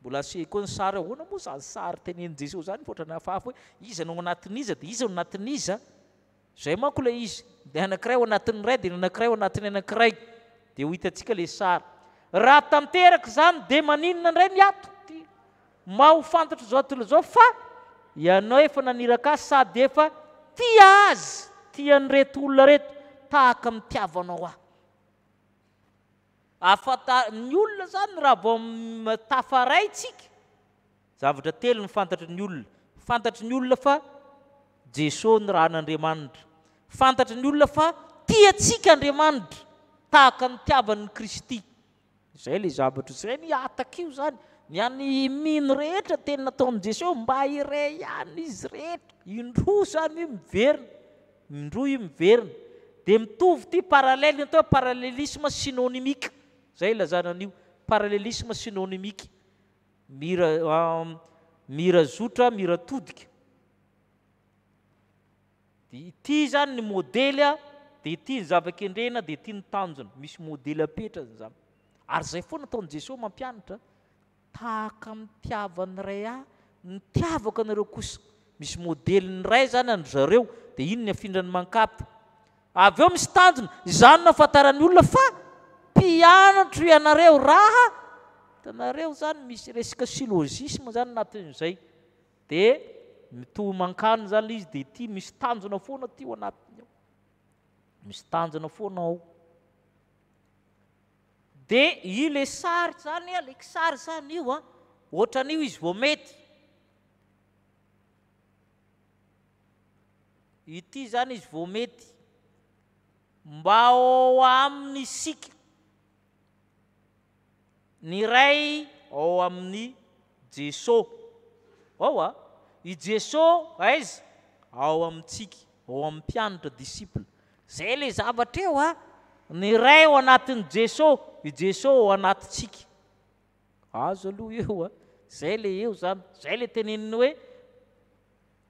Mbola asehoko koa ny sary, ahoana moa izany sary tenenin'i Jesoa izany fa ohatran'ny hafahafa hoe iza no ao anatin'iza dia iza no anatin'iza? Izay manko ilay izy, ny anankiray ao anatin'ny iray dia ny anankiray ao anatin'ny anankiray. Dia ho hitantsika ilay sary. Raha tanteraka izany dia maninona indray ny ato? Ty mba ho fantatr'izao tontolo izao fa ianao efa naniraka ahy sady efa tia azy, tia an'ireto olona ireto tahaka ny nitiavanao ahy. Afata ny olona izany raha vao tafaray tsika. Zavatra telo no fantatry ny olona. Fantatry ny olona fa Jesoa no Ran'Andriamanitra. Fantatry ny olona fa tia antsika Andriamanitra tahaka ny nitiavany ny Kristy. Izay ilay zavatra, izay ny hataka io izany. Ny an'ny mino rehetra teny nataon'i Jesoa mba iray ihany izy rehetra. Indroa izany io miverina, indroa io miverina. Dia mitovy ity parallèle, ny atao hoe parallélisme synonymique. Izay ilazana an'io, parallélisme synonymique. Mira, mira zotra, mira todika. Dia ity izany ny modely a, dia ity ny zava-kendrena, dia ity ny tanjona. Misy modely apetrany izany. Ary izay foana ataon'i Jesoa mampianatra, tahaka ny nitiavan'ny Ray ahy, nitiavako anareo kosa. Misy modelin'ny Ray izany an-dry zareo, dia iny ny afindrany mankato. Avy eo misy tanjona, izany no ahafantaran'ny olona fa mpianatro ianareo raha, hitanareo izany misy resaka syllogisme izany anatin'izay. Dia mitohy mankany izany ilay izy dia ity misy tanjona foana ity ao anatiny ao. Misy tanjona foana ao. Dia io ilay sary izany, ilay kisary izany io an, ohatran'io izy vao mety. Ity izany izy vao mety. Mba ao aminy isika. Ny Ray ao amin'i Jeso. Ao a! I Jeso aiza? Ao amintsika, ao amin'ny mpianatra, disciple. Zay ilay zavatra eo a! Ny Ray ao anatin'i Jeso, i Jeso ao anatintsika. Azo aloha eo a! Zay ilay eo zany, zay ilay teneniny hoe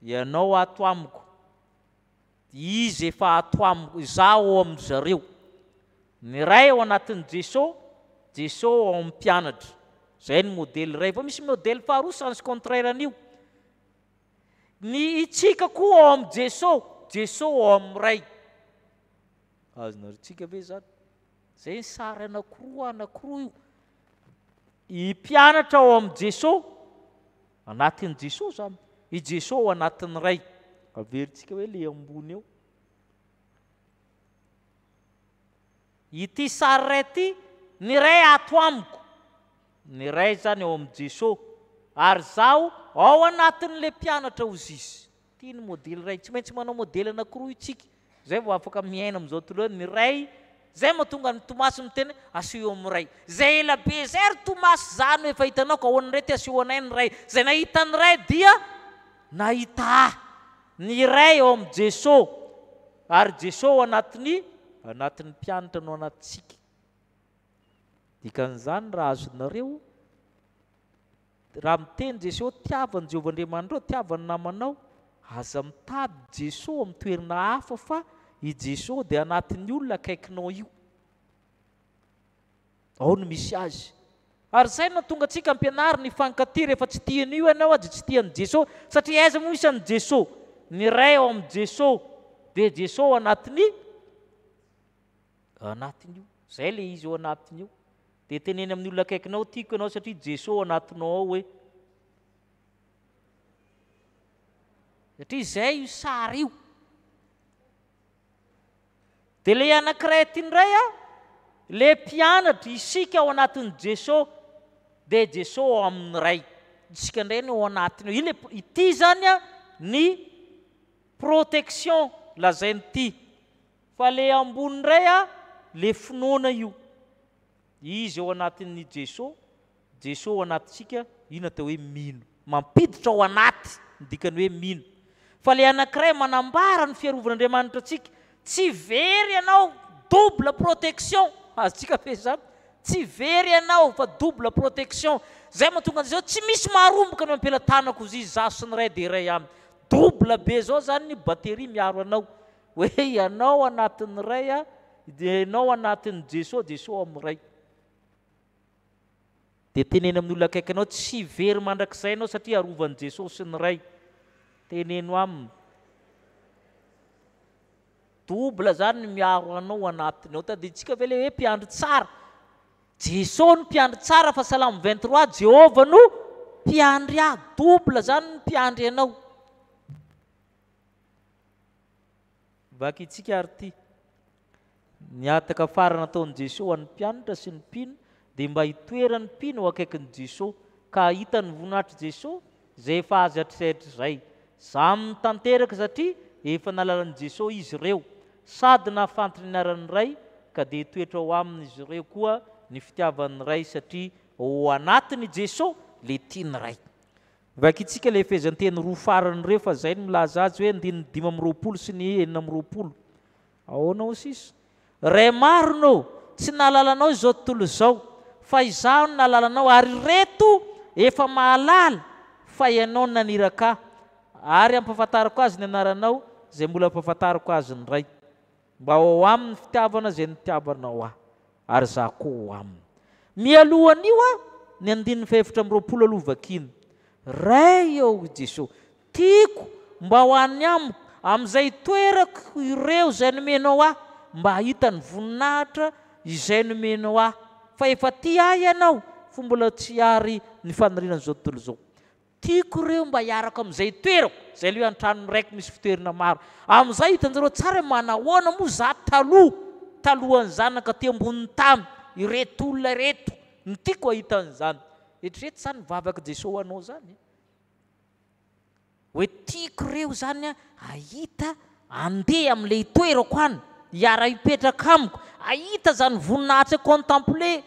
ianao ato amiko. Izy efa ato amiko, izaho ao amin-dry zareo. Ny Ray ao anatin'i Jeso, Jeso ao amin'ny mpianatra. Izay ny modely iray. Fa misy modely faharoa sens contraire an'io. Ny itsika koa ao amin'i Jeso, Jeso ao amin'ny Ray. Azonareo tsika ve izany? Izay ny sary anankiroa anankiroa io. I mpianatra ao amin'i Jeso, Anatin'i Jesoa izany. I Jesoa ao anatin'ny Ray. Averintsika hoe ilay ambony eo. Ity sary iray ity, ny Ray ato amiko. Ny Ray izany ao amin'i Jesoa. Ary izaho ao anatin'ilay mpianatra hozy izy. Ity ny modely iray. Tsy maintsy manao modely anankiroa isika. Izay vao afaka miaina amin'izao tontolo izao. Ny Ray, izay mahatonga an'i Tomasy miteny hoe, aseho amin'ny Ray. Izay ela be izay ry Tomasy, izaho no efa hitanao ka ahoana indray ity aseho anay ny Ray. Izay nahita ny Ray dia nahita ahy. Ny Ray ao amin'i Jeso, ary Jeso ao anatin'ny, anatin'ny mpianatra no anatintsika. Dikan'izany raha azonareo, Raha miteny Jesoa hoe tiava an'i Jehovah Andriamanitrao, tiava ny namanao, aza mitady Jesoa amin'ny toerana hafa fa i Jesoa dia anatin'ny olona akaikinao io. Ao no misy azy. Ary izay no nahatonga antsika ampianarina hifankatia rehefa tsy tia an'io ianao dia tsy tia an'i Jesoa satria aiza moa misy an'i Jesoa? Ny Ray ao amin'i Jesoa dia Jesoa ao anatin'ny anatin'io. Izay ilay izy ao anatin'io. Dia teneno amin'ny olona akaikinao, tiako ianao satria Jesoa ao anatinao ao hoe. Satria izay io sary io. Dia ilay anankiray aty indray a, ilay mpianatra, isika ao anatin'i Jesoa, dia Jesoa ao amin'ny Ray. Isika indray no ao anatiny ao. Ilay, ity izany a, ny protection lazain'ity. Fa le ambony indray a, le finoana io. Izy ao anatin'ny Jeso, Jeso ao anatintsika, io no atao hoe mino. Mampiditra ao anaty ny dikan'ny hoe mino. Fa le anankiray manambara ny fiarovan'Andriamanitra antsika, tsy very ianao, double protection, azontsika ve izany? Tsy very ianao fa double protection. Zay mahatonga an'izao, tsy misy maharomboka ny eo am-pelatanako hozy izy, izaho sy ny Ray dia iray aminy. Double be zao zany ny batterie miaro anao. Hoe ianao anatin'ny Ray a, dia ianao anatin'i Jesoa, Jesoa ao amin'ny Ray. Dia teneno amin'ny olona akaiky anao, tsy very mandrakizay ianao satria arovan'i Jesoa sy ny Ray. Teneno aminy. Double zany ny miaro anao anatiny ao. Tadidintsika ve ilay hoe mpiandry tsara? Jesoa no mpiandry tsara fa Salamo 23, Jehovah no mpiandry ahy. Double zany ny mpiandry anao. Vakintsika ary ity, Ny hataka farany nataon'i Jesoa ho an'ny mpianatra sy ny mpino dia mba hitoeran'ny mpino ho akaikin'i Jesoa ka hahita ny voninahitr'i Jesoa izay efa azy hatrizay hatrizay. Zaminy tanteraka satria efa nalalan'i Jesoa izy ireo sady nahafantatra ny anaran'ny Ray ka dia hitoetra ao aminy izy ireo koa. ny fitiavan'ny Ray satria ao anatiny i Jesoa le tia ny Ray. Vakintsika ilay fehezanteny roa farany ireo fa izay no milaza azy hoe andininy 25 sy ny 26. Ahoana hoy sisa? Ray marina ô, tsy nahalala Anao izao tontolo izao, fa izaho no nahalala Anao, ary ireto efa mahalala fa Ianao no naniraka ahy, ary ampahafantariko azy ny anaranao, izay mbola ampahafantariko azy ny Ray. Mba ho ao aminy ny fitiavana izay nitiavanao ahy, ary izaho koa ho aminy. Mialoha an'io aho, ny andininy faha-24 aloha vakiana. Ray ô, hoy Jesoa, tiako mba ho any amiko, amin'izay itoerako ireo izay nomenao ahy, mba hahita ny voninahitra izay nomenao ahy, fa efa tia ahy Ianao, fony mbola tsy ary ny fanirian'izao tontolo izao. Tiako ireo mba hiaraka amin'izay itoerako, izay aloha an-tranon'ny raiko misy fitoerana maro. Amin'izay hitanjareo tsara hoe manahoana moa za taloha, talohan'ny zanaka aty ambonin'ny tany, ireto olona ireto no tiako hahita an'izany. Eritrereto izany ny vavak'i Jesoa ho anao izany e. Hoe tiako ireo izany hahita, handeha amin'ilay itoerako any, hiara-hipetraka amiko, hahita izany voninahitra contempler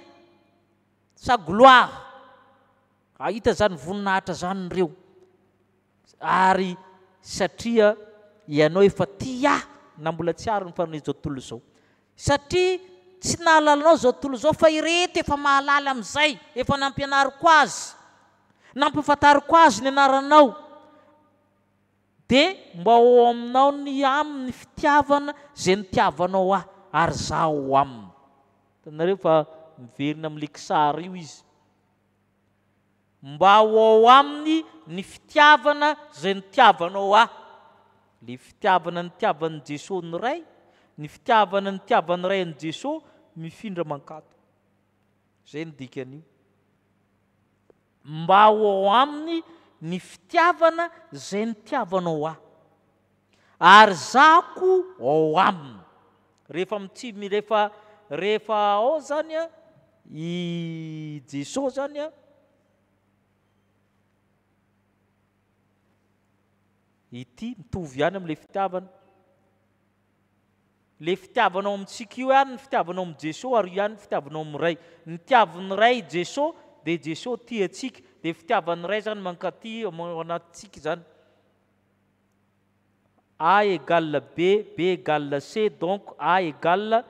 sa gloire. Hahita izany voninahitra izany ireo, ary satria ianao efa tia ahy na mbola tsy ary ny fanomezan'izao tontolo izao. Satria tsy nahalala anao izao tontolo izao fa ireto efa mahalala amin'izay, efa nampianariko azy, nampahafantariko azy ny anaranao, dia mba ho ao aminao ny aminy ny fitiavana izay nitiavanao ahy, ary izaho ao aminy. Hitanareo fa miverina amin'ilay kisary io izy. Mba ho ao aminy ny fitiavana izay nitiavanao ahy. Ilay fitiavana nitiavan'i Jesoa ny Ray, ny fitiavana nitiavan'ny Ray an'i Jesoa mifindra mankato. Izay no dikan'io. Mba ho ao aminy ny fitiavana izay nitiavanao ahy. Ary izaho koa ao aminy. Rehefa mitsi, rehefa, rehefa ao izany an, i Jesoa izany an, ity mitovy ihany amin'ilay fitiavana. Ilay fitiavana ao amintsika io ihany ny fitiavana ao amin'i Jesoa ary io ihany ny fitiavana ao amin'ny Ray. Ny tiavin'ny Ray Jesoa dia Jesoa tia antsika, dia fitiavan'ny Ray izany mankaty ao anatintsika izany. A égale B, B égale C, donc A égale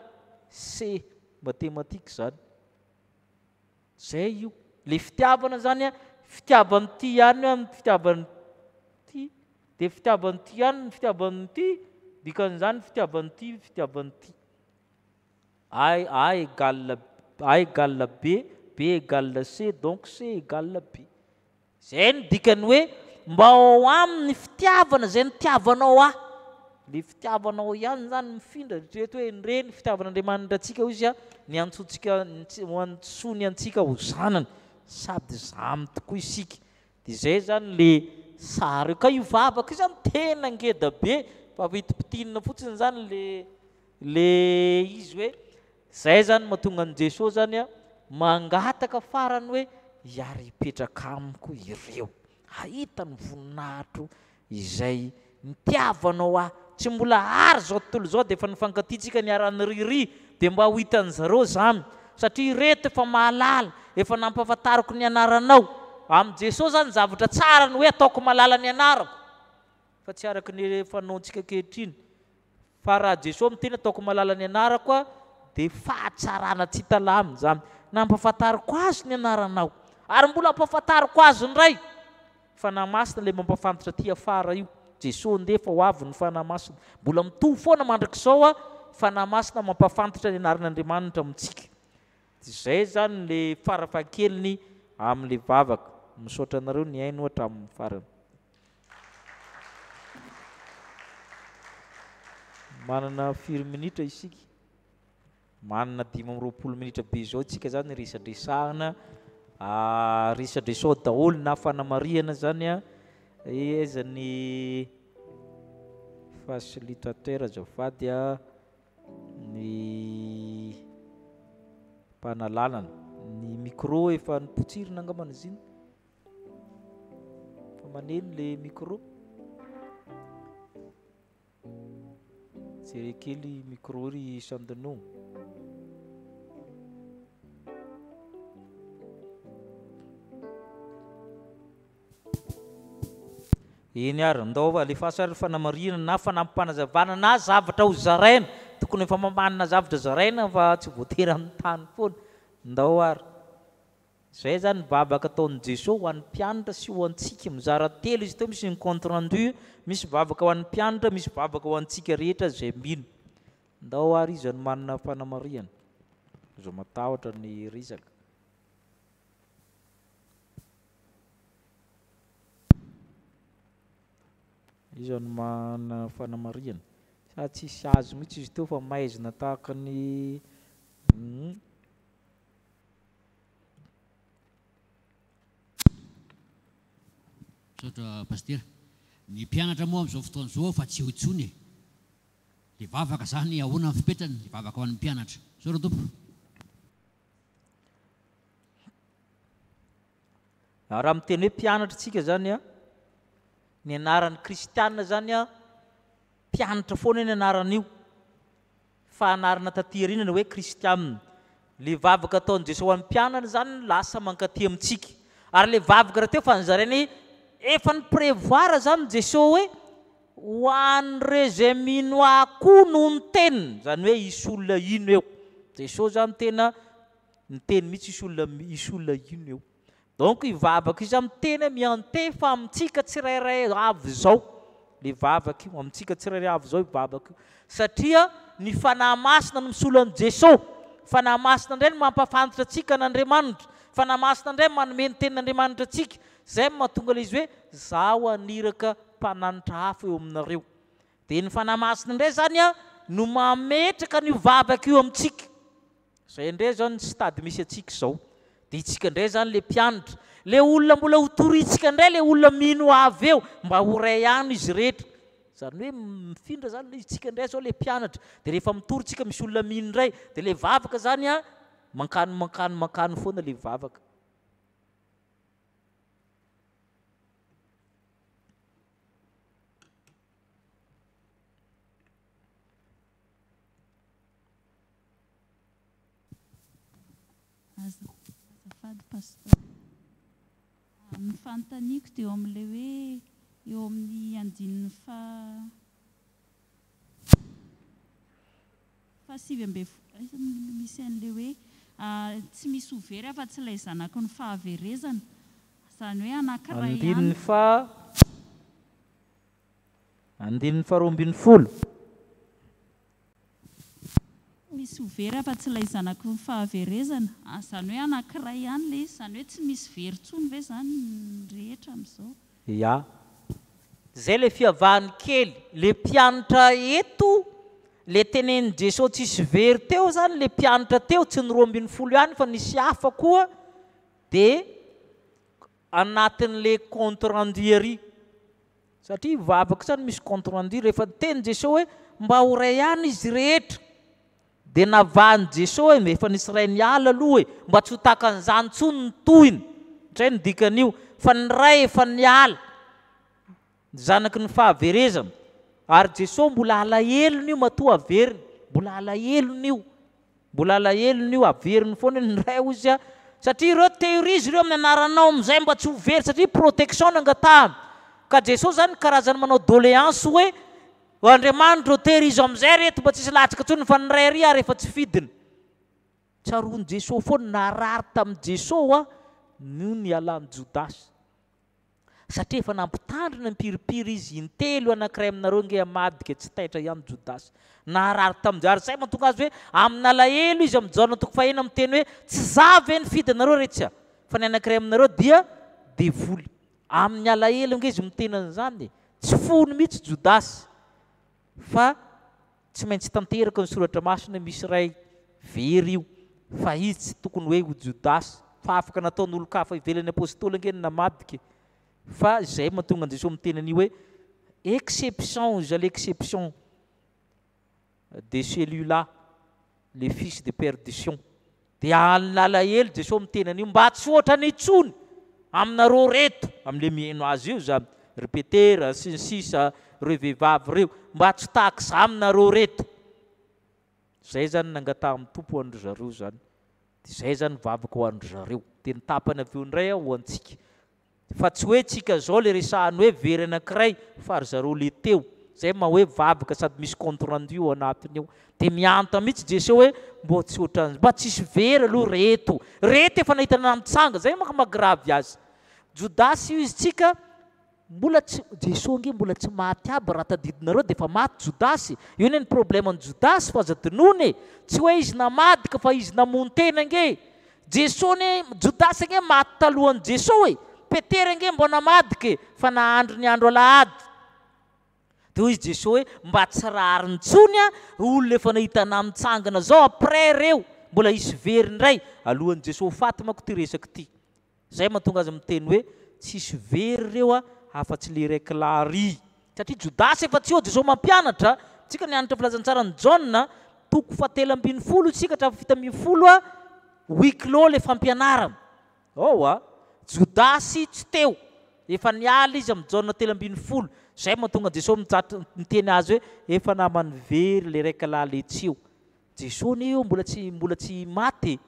C. Mathématique zany. Zay io. Le fitiavana zany an, fitiavan'ity ihany an, fitiavan'ity, de fitiavan'ity ihany ny fitiavan'ity, dikan'izany fitiavan'ity fitiavan'ity. A, A égale, A égale B, B égale C, donc C égale B. Izay no dikan'ny hoe mba ao aminy ny fitiavana izay nitiavanao ahy. Ilay fitiavanao ihany izany mifindra, eritrereto hoe endrey ny fitiavan'Andriamanitra antsika hoy izy a, niantsoantsika, niantsoany antsika ho zanany, sady zamy tokoa isika. Dia izay izany ilay sary io. Ka io vavaka io izany tena ngeda be, fa fintimpitinina fotsiny izany ilay ilay izy hoe Zay zany mahatonga an'i Jesoa zany a mangataka farany hoe hiara hipetraka amiko ireo, hahita ny voninahitro izay nitiavanao ahy, tsy mbola ary zao tontolo izao dia efa nifankatia tsika niara niririha dia mba ho hitan'zareo zany satria ireto efa mahalala, efa nampahafantariko ny anaranao. Amin'i Jesoa zany zavatra tsara ny hoe ataoko mahalala ny anarako fa tsy araka ny fanaontsika ankehitriny. Fa raha Jesoa miteny ataoko malala ny anarako a dia fahatsarana tsy hita lany izany. Nampahafantariko azy ny anaranao. Ary mbola ampahafantariko azy indray. Fanahy Masina ilay mampahafantatra aty afara io. Jesoa ndeha fa ho avy ny Fanahy Masina. Mbola mitovy foana mandrakizao a, Fanahy Masina mampahafantatra ny anaran'Andriamanitra amintsika. Izay izany le farafahakeliny amin'ilay vavaka. Misaotra anareo nihaino hatramin'ny farany. Manana firy minitra isika? Manana 25 minitra be izao isika izany resadresahana, resadresao daholo na fanamarihana izany an, aiza ny facilitateur azafady a, ny mpanalalana, ny micro efa nipotsirina angambany izy iny. Fa maneno le micro. Jere kely micro ry Sandino. Eny ary, ndao alefaso ary fanamarihana na fanampim-panazavana na zavatra ho zaraina. Tokony efa mamanina zavatra zaraina fa tsy voatery hanontany foana. Ndao ary. Izay izany ny vavaka ataon'i Jesoa ho an'ny mpianatra sy ho antsika. Mizara telo izy teo, misy ny compte rendu, misy vavaka ho an'ny mpianatra, misy vavaka ho antsika rehetra izay mino. Ndao ary iza no manana fanamarihana? Aza matahotra ny resaka. Iza no manana fanamarihana? Sa tsisy azo mihitsy izy teo fa maizina tahaka ny Misaotra Pasitera. Ny mpianatra moa amin'izao fotoana izao efa tsy eo intsony e. Le vavaka zany ahoana ny fipetrany? Le vavaka ho an'ny mpianatra. Misaotra tompoko. Raha miteny hoe mpianatra isika izany an, ny anaran'ny kristiana izany an, mpianatra foana ny anaran'io, fa anarana taty aoriana ny hoe kristiana. Le vavaka ataon'i Jesoa ho an'ny mpianany izany lasa mankaty amintsika. Ary le vavaka rahateo efa nozarainy efa ni-prévoir izany Jesoa hoe ho an'ireo izay mino ahy koa noho ny teniny, izany hoe hisy olona hino eo. Jesoa izany tena Niteny mihitsy hisy olona hisy olona hino eo. Donc io vavaka io zany miteny hoe miantefa amintsika tsirairay avy izao le vavaka io, amintsika tsirairay avy izao io vavaka io. Satria ny Fanahy Masina no misolo an'i Jeso. Fanahy Masina indray no mampahafantatra antsika an'Andriamanitra. Fanahy Masina indray manome ny tenin'Andriamanitra antsika. Izay no mahatonga ilay izy hoe zaho haniraka mpananatra hafa eo aminareo. Dia ny Fanahy Masina indray izany no mametraka an'io vavaka io amintsika. Izay indray izao ny stade misy antsika izao. Dia itsika indray izany ilay mpianatra. Ilay olona mbola ho torintsika indray ilay olona mino avy eo mba ho ray ihany izy rehetra. Izany hoe mifindra izany ilay izy, itsika indray izao ilay mpianatra. Dia rehefa mitory tsika misy olona mino indray. Dia ilay vavaka izany an, mankany mankany mankany foana ilay vavaka. Azafady Pasteur. Ny fanontaniako dia eo amin'ilay hoe eo amin'ny andininy faha 19 aiza no misy an'ilay hoe tsy misy ho very afa-tsy ilay zanaky ny fahaverezana. Izany hoe anankiray ihany. Andininy faha Andininy faharoa ambin'ny folo. Misy ho very afa-tsy ilay zanaky ny fahaverezana. Izany hoe anankiray ihany ilay izy, izany hoe tsy misy very intsony ve izany ny rehetra amin'izao? Ya. Zay le fiavahany kely, le mpianatra eto, le tenenin'i Jesoa tsisy very teo zany le mpianatra teo, tsy ny 12 ihany fa nisy hafa koa, de anatin'le compte rendu ery. Satria vavaka izany misy compte rendu, rehefa niteny Jesoa hoe mba ho ray ihany izy rehetra, dia navahan'i Jesoa hoe efa nisy ray niala aloha e, mba tsy ho takan'izany intsony ny tohiny, izay no dikan'io, fa ny ray efa niala, ny zanaky ny fahaverezana, ary Jesoa mbola alahelony io matoa averiny, mbola alahelony io. Mbola alahelony io, averiny foana io ny ray hozy a, satria ireo tehirizo ireo amin'ny anaranao amin'izay mba tsy ho very satria protection no angatahany. Ka Jesosy zany karazany manao doléance hoe, O Andriamanitra ô, tehirizo amin'izay reto mba tsisy latsaka intsony fa ny ray ary ary efa tsy fidiny. Tsaroan'i Jesosy foana, narary tamin'i Jesosy hoa no nialan'i Jodasy. Satria efa nampitandrina mipiripiry izy intelo anankiray aminareo nge hamadika tsy taitra ihany Jodasy. Naharary tamin'i ary izay mahatonga azy hoe amin'alahelo izy amin'i Jaona toko fahenina miteny hoe tsy za ve nifidy anareo re tsia fa ny anankiray aminareo dia devoly. Amin'ny alahelo ange izy miteny an'izany e. Tsy fony mihitsy Jodasy fa Tsy maintsy tanteraka ny soratra masina hoe misy iray very io fa izy tsy tokony hoe ho Jodasy fa afaka nataon'olon-kafa ivelan'ny apostoly ange ny namadika e! Fa izay mahatonga an'i Jesoa miteny an'io hoe exception izy à l'exception de celui-là le fils de perdition. Dia nalahelo Jesoa miteny an'io mba tsy hoatrany intsony aminareo reto, amin'ilay mihaino azy io izany, ry Petera sy ny sisa, ireo vehivavy ireo, mba tsy tahaka izany aminareo reto. Izay izany nangatahan'ny Tompo ho an-dry zareo izany. Dia izay izany vavaka ho an-dry zareo. Dia ny tapany avy eo indray ho antsika. Fa tsy hoe tsika zao le resahany hoe very anakiray fa ry zareo le teo. Zay maha hoe vavaka sady misy compte rendu ao anatiny ao. De mihanta mihitsy Jeso hoe mbô tsy ohatran'ny mba tsisy very aloha reto. Reto efa nahita namitsanga, zay manko maha grave azy. Jodasy io izy tsika mbola tsy, Jeso ange mbola tsy maty aby raha tadidinareo de efa maty Jodasy. Io anie ny problème an'i Jodasy fa aza adinoina e. Tsy hoe izy namadika fa izy namono tena ange e. Jeso anie, Jodasy ange maty talohan'i Jeso e! Petera ange mbô namadika e, fa nahandro ny andro alahady. De hoy Jeso hoe, mba tsy rariny intsony an, olona efa nahita anah mitsangana zao après reo, mbola hisy very indray, alohan'i Jeso ho faty manko ty resaka ty. Zay mahatonga azy miteny hoe tsisy very reo a afa-tsy le raiky lahy ry. Satria Jodasy efa tsy eo Jesosy mampianatra, tsika nianatra filazantsaran'i Jaona toko fahatelo ambin'ny folo isika hatramin'ny 17 a huis clos le fampianarana. Ao a! Jodasy tsy teo, efa niala izy amin'i Jaona 13, zay mahatonga an'i Jesosy mitsatra miteny azy hoe efa naman'ny very le raiky lahy le tsy eo. Jesosy anie eo mbola tsy mbola tsy maty e!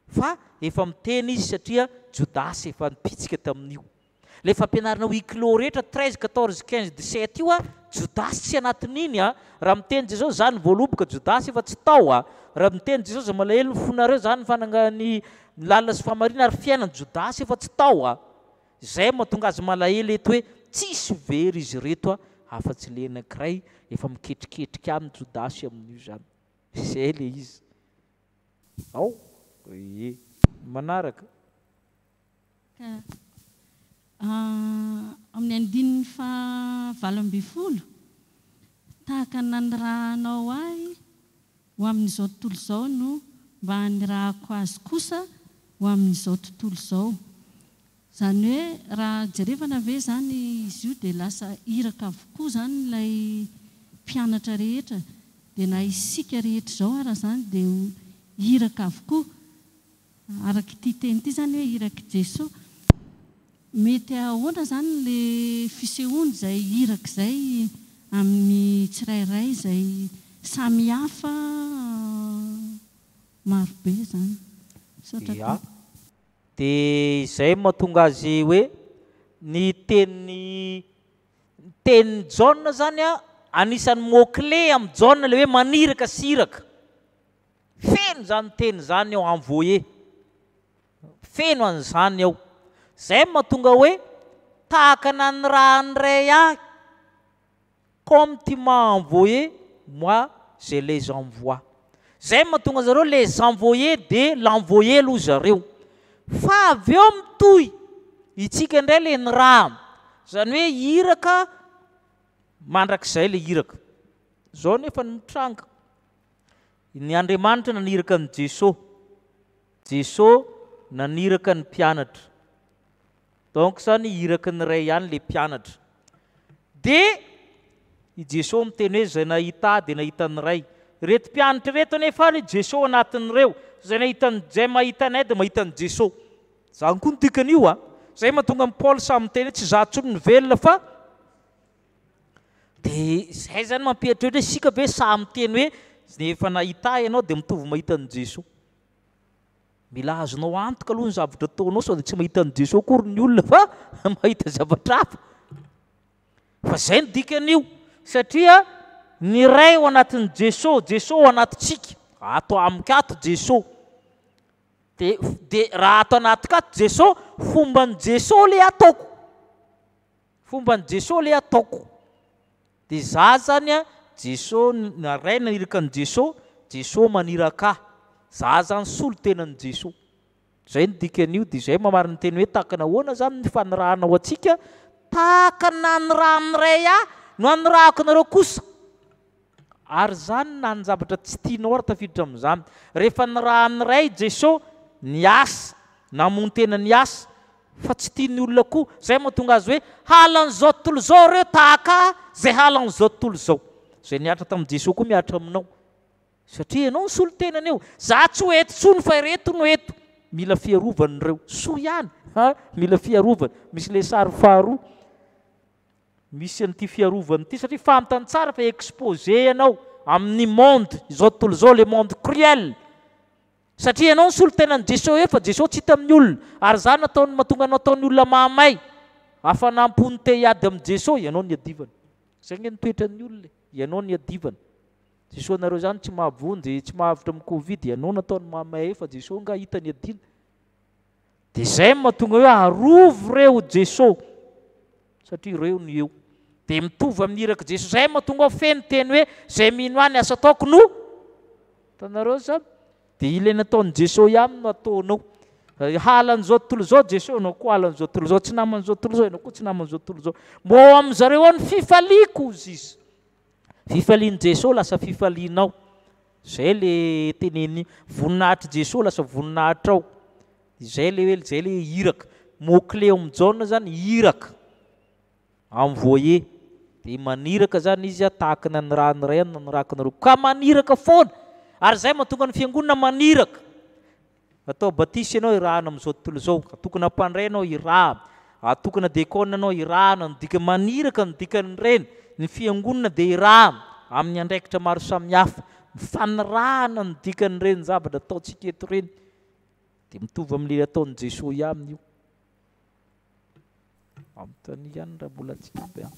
Fa efa miteny izy satria Jodasy efa nipitsika tamin'io. Ilay fampianarana huis clos rehetra 13, 14, 15, 17 io a, Jodasy tsy anatin'iny a. Raha miteny Jesosy za ny voaloboka, Jodasy efa tsy tao a. Raha miteny Jesosy malahelo ny fonareo za ny fananga ny lalina sy fahamarina ary fiainana, Jodasy efa tsy tao a. Izay mahatonga azy malahelo eto hoe tsisy very izy ireto a, afa-tsy ilay anankiray efa miketriketrika aminy Jodasy amin'io izany. Izay ilay izy. Ao? Ie. Manaraka. Ka amin'ny andininy faha 18, Tahaka ny nanirahanao ahy ho amin'izao tontolo izao no mba hanirahako azy kosa ho amin'izao tontolo izao. Izany hoe raha jerevana ve izany izy io dia lasa iraka avokoa izany ilay mpianatra rehetra, dia na isika rehetra izao ara izany dia ho iraka avokoa, araka ity teny ity izany hoe irak'i Jesoa. Mety ahoana izany ilay fisehoany izay iraka izay amin'ny tsirairay izay samy hafa marobe izany? Misaotra Ya. tompoko. Dia izay no mahatonga azy hoe ny tenin'i ny tenin'i Jaona izany an, anisan'ny mot clé amin'i Jaona ilay hoe maniraka sy iraka. Feno izany teny izany ao, envoyé. Feno an'izany ao. Izay no mahatonga hoe tahaka nanirahan'ny Ray ahy, Comme tu m'as envoyé, moi je les envoie. Zay no mahatonga zareo les envoyés de l'envoyé aloha zareo. Fa avy eo mitohy, itsika indray le nirahana. Zany hoe iraka mandrakizay le iraka. Zao nefa no mitranga. Ny Andriamanitra naniraka an'i Jeso. Jeso naniraka ny mpianatra. Donc zany iraky ny Ray ihany le mpianatra. De i Jeso miteny hoe zay nahita ahy de nahita ny Ray. Ireto mpianatra ireto anefa ary Jeso anatin'ireo. Zay nahita an'i zay mahita anay de mahita an'i Jeso. Zany koa ny dikan'io a. Zay mahatonga an'i Paoly samy miteny hoe tsy izaho intsony no velona fa de zay zany mampieritreritra hoe isika ve sahy miteny hoe efa nahita ahy ianao de mitovy mahita an'i Jeso. Mila azonao antoka aloha ny zavatra ataonao sao dia tsy mahita an'i Jesoa akory ny olona fa mahita zavatra hafa. Fa izay no dikan'io satria ny Ray ao anatin'i Jesoa, Jesoa ao anatintsika. Ato amiko ato Jesoa. Dia dia raha ato anatiko ato Jesoa, fomban'i Jesoa ilay ataoko. Fomban'i Jesoa ilay ataoko. Dia za zany a, Jeso, na Ray naniraka an'i Jeso, Jeso maniraka ahy. Za zany solontenan'i Jeso. Zay no dikan'io, dia izay mamarina ny teny hoe tahaka ny ahoana zany ny fanirahana ho antsika, tahaka ny nanirahan'ny Ray ahy no anirahako anareo kosa. Ary izany na ny zavatra tsy tianao ary tafiditra amin'izany. Rehefa nirahan'ny Ray Jeso niasa, namono tena niasa, fa tsy tian'ny olona koa. Izay mahatonga azy hoe halan'izao tontolo izao ireo tahaka ahy izay halan'izao tontolo izao. Izay nihatra tamin'i Jesoa koa mihatra aminao. Satria ianao no solontenany eo. Za tsy ho eto intsony fa ireto no eto. Mila fiarovana ireo. Soa ihany ha, mila fiarovana. Misy ilay sary faharoa. Misy an'ity fiarovana ity satria fantany tsara fa exposé ianao amin'ny monde, izao tontolo izao, le monde cruel. Satria ianao ny solontenan'i Jesoa eo fa Jesoa tsy hita amin'ny olona. Ary izany nataony mahatonga anao ataon'ny olona mahamay. Hafanam-po ny te hiady amin'i Jesoa, ianao no iadivana. Izay ange ny toetran'ny olona e, ianao no iadivana. Jesoa nareo izany tsy mahavonjy, tsy mahavotra amin'ny covid, ianao nataony mahamay eo fa Jesoa angaha hitany iadiana? Dia izay no mahatonga hoe arovy reo Jesoa satria ireo no eo. Dia mitovy amin'ny irak'i Jesoa. Izay no mahatonga aho feno teny hoe izay mino ahy ny asa ataoko no hitanareo izany? Dia ilay nataon'i Jesoa ihany no ataonao. Halan'izao tontolo izao Jesoa, ianao koa halan'izao tontolo izao. Tsy naman'izao tontolo izao, ianao koa tsy naman'izao tontolo izao. Mba ao amin'zareo ao ny fifaliako hozy izy. Fifalian'i Jesoa lasa fifalianao. Zay le teneniny voninahitr'i Jesoa lasa voninahitrao. Izay le hoe zay le iraka. Mot clé ao amin'i Jaona zany iraka. Envoyé. Dia maniraka zany izy tahaka ny nanirahan'ny Ray no nanirahako anareo. Ka maniraka foana. Ary zay mahatonga ny fiangonana maniraka. Atao batisa ianao irahana amin'izao tontolo izao. Atokana mpandray ianao irahana. Atokana dekona ianao irahana. Ny dika maniraka ny dikan'ireny. Ny fiangonana dia irahana amin'ny andraikitra maro samihafa. Fanirahana ny dikan'ireny zavatra ataontsika eto ireny. Dia mitovy amin'ilay ataon'i Jesoa ihany io. Anontania ihany raha mbola tsy ampy an.